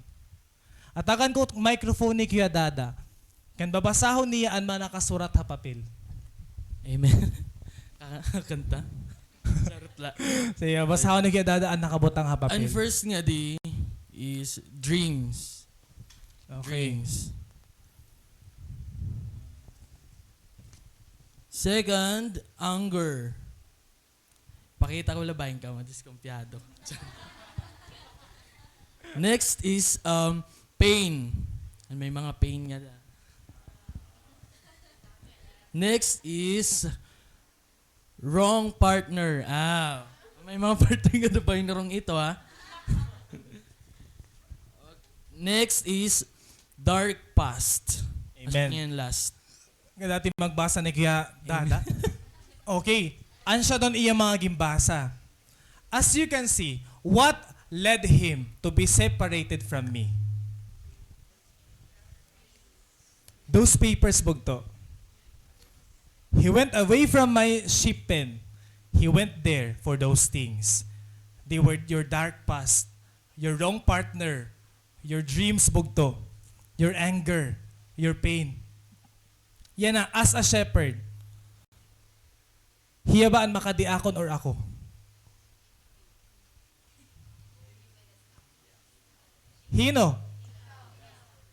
Atagan ko microphone ni Kuya Dada. Kan babasahon niya an mga nakasurat ha papel. Amen. Ka-, kanta? Charot la. Sige, basahon ni Kuya Dada an nakabutang ha papel. An first nga di is dreams. Okay. Dreams. Second, anger. Pakita ko la ba, ikaw madiskumpiyado. Next is, um, pain. An may mga pain nga da. Next is wrong partner. Ah, may mga partner nga da ba yung wrong ito, ha? Next is dark past. Amen. As in last. Nga dati magbasa ni Kuya Dada. Amen. Okay. An siya don iya mga ginbasa. As you can see, what led him to be separated from me? Those papers, bugto. He went away from my sheep pen. He went there for those things. They were your dark past, your wrong partner, your dreams, bugto, your anger, your pain. Yana, as a shepherd, hiya ba an makadiakon or ako? Hin-o?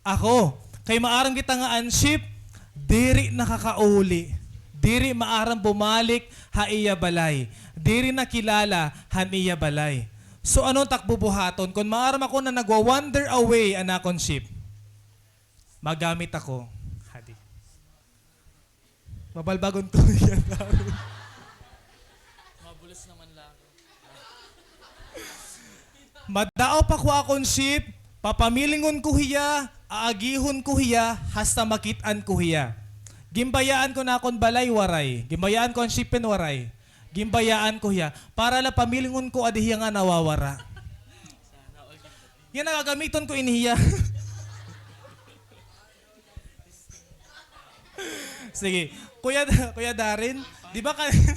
Ako. Kay maaram kita nga an sheep, diri nakakauli. Diri maaram bumalik ha iya balay. Diri nakilala han iya balay. So, ano an tak bubuhaton? Kon maaram ako na nagwa-wander away an akon sheep, magamit ako. Hadi. Babalbagon ko hiya. Mabulis naman la ako. Madaop ako ha akon sheep, papamilingon ko hiya, aagihon ko hiya, hasta makit-an ko hiya. Ginbayaan ko an akon balay, waray. Ginbayaan ko an sheep pen, waray. Ginbayaan ko hiya. Para la pamilingon ko adi hiya nga nawawara. Yana, gagamiton ko ini hiya. Sige. Kuya, Kuya Darren, di ba kanina,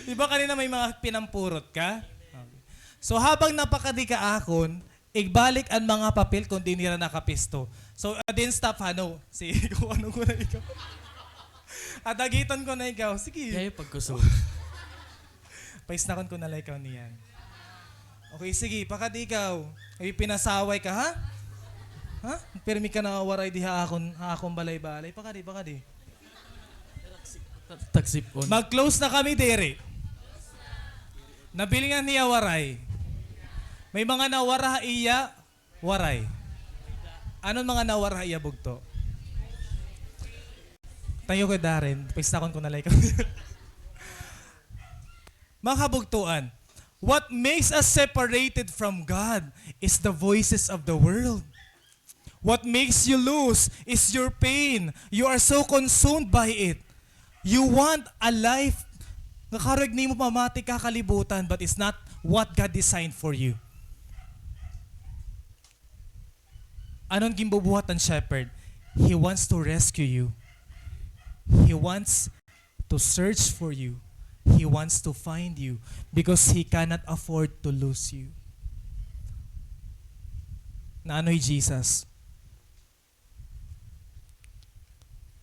di ba kanina may mga pinampurot ka? Okay. So, habang napakadi ka akon, igbalik an mga papel kon diin nira nakapisto. So, ah, din stop, ha, no? Sige, kukuhanon ko na ikaw. Adagiton ko na ikaw. Sige. Kaya pagkusog. Paisnakon ko na la ikaw niyan. Okay, sige, pakadi ikaw. Ay, pinasaway ka, ha? Ha? Pirmi ka nawaray di ha akon, ha akon balay-balay. Pakadi, pakadi. Ta-, taksip on. Mag-close na kami, diri. Nabilingan niya waray. May mga nawara ha iya, waray. Ano an mga nawara ha iya, bugto? Tayo kay Darren, paisnakon ko na la ikaw. Mga kabugtoan, what makes us separated from God is the voices of the world. What makes you lose is your pain. You are so consumed by it. You want a life nga karuyag nimo pamati ka ha kalibutan, but it's not what God designed for you. Ano an ginbubuhat han shepherd? He wants to rescue you. He wants to search for you. He wants to find you because he cannot afford to lose you. Naano hi Jesus?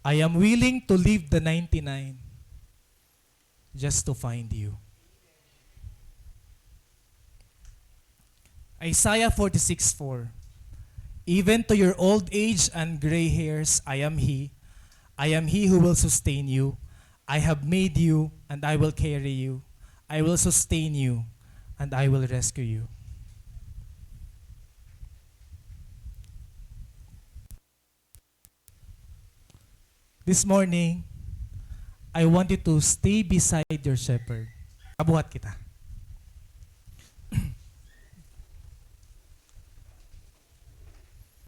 I am willing to leave the ninety-nine just to find you. Isaiah forty-six four. Even to your old age and gray hairs, I am He. I am He who will sustain you. I have made you, and I will carry you. I will sustain you, and I will rescue you. This morning, I want you to stay beside your shepherd. Kabuhat kita.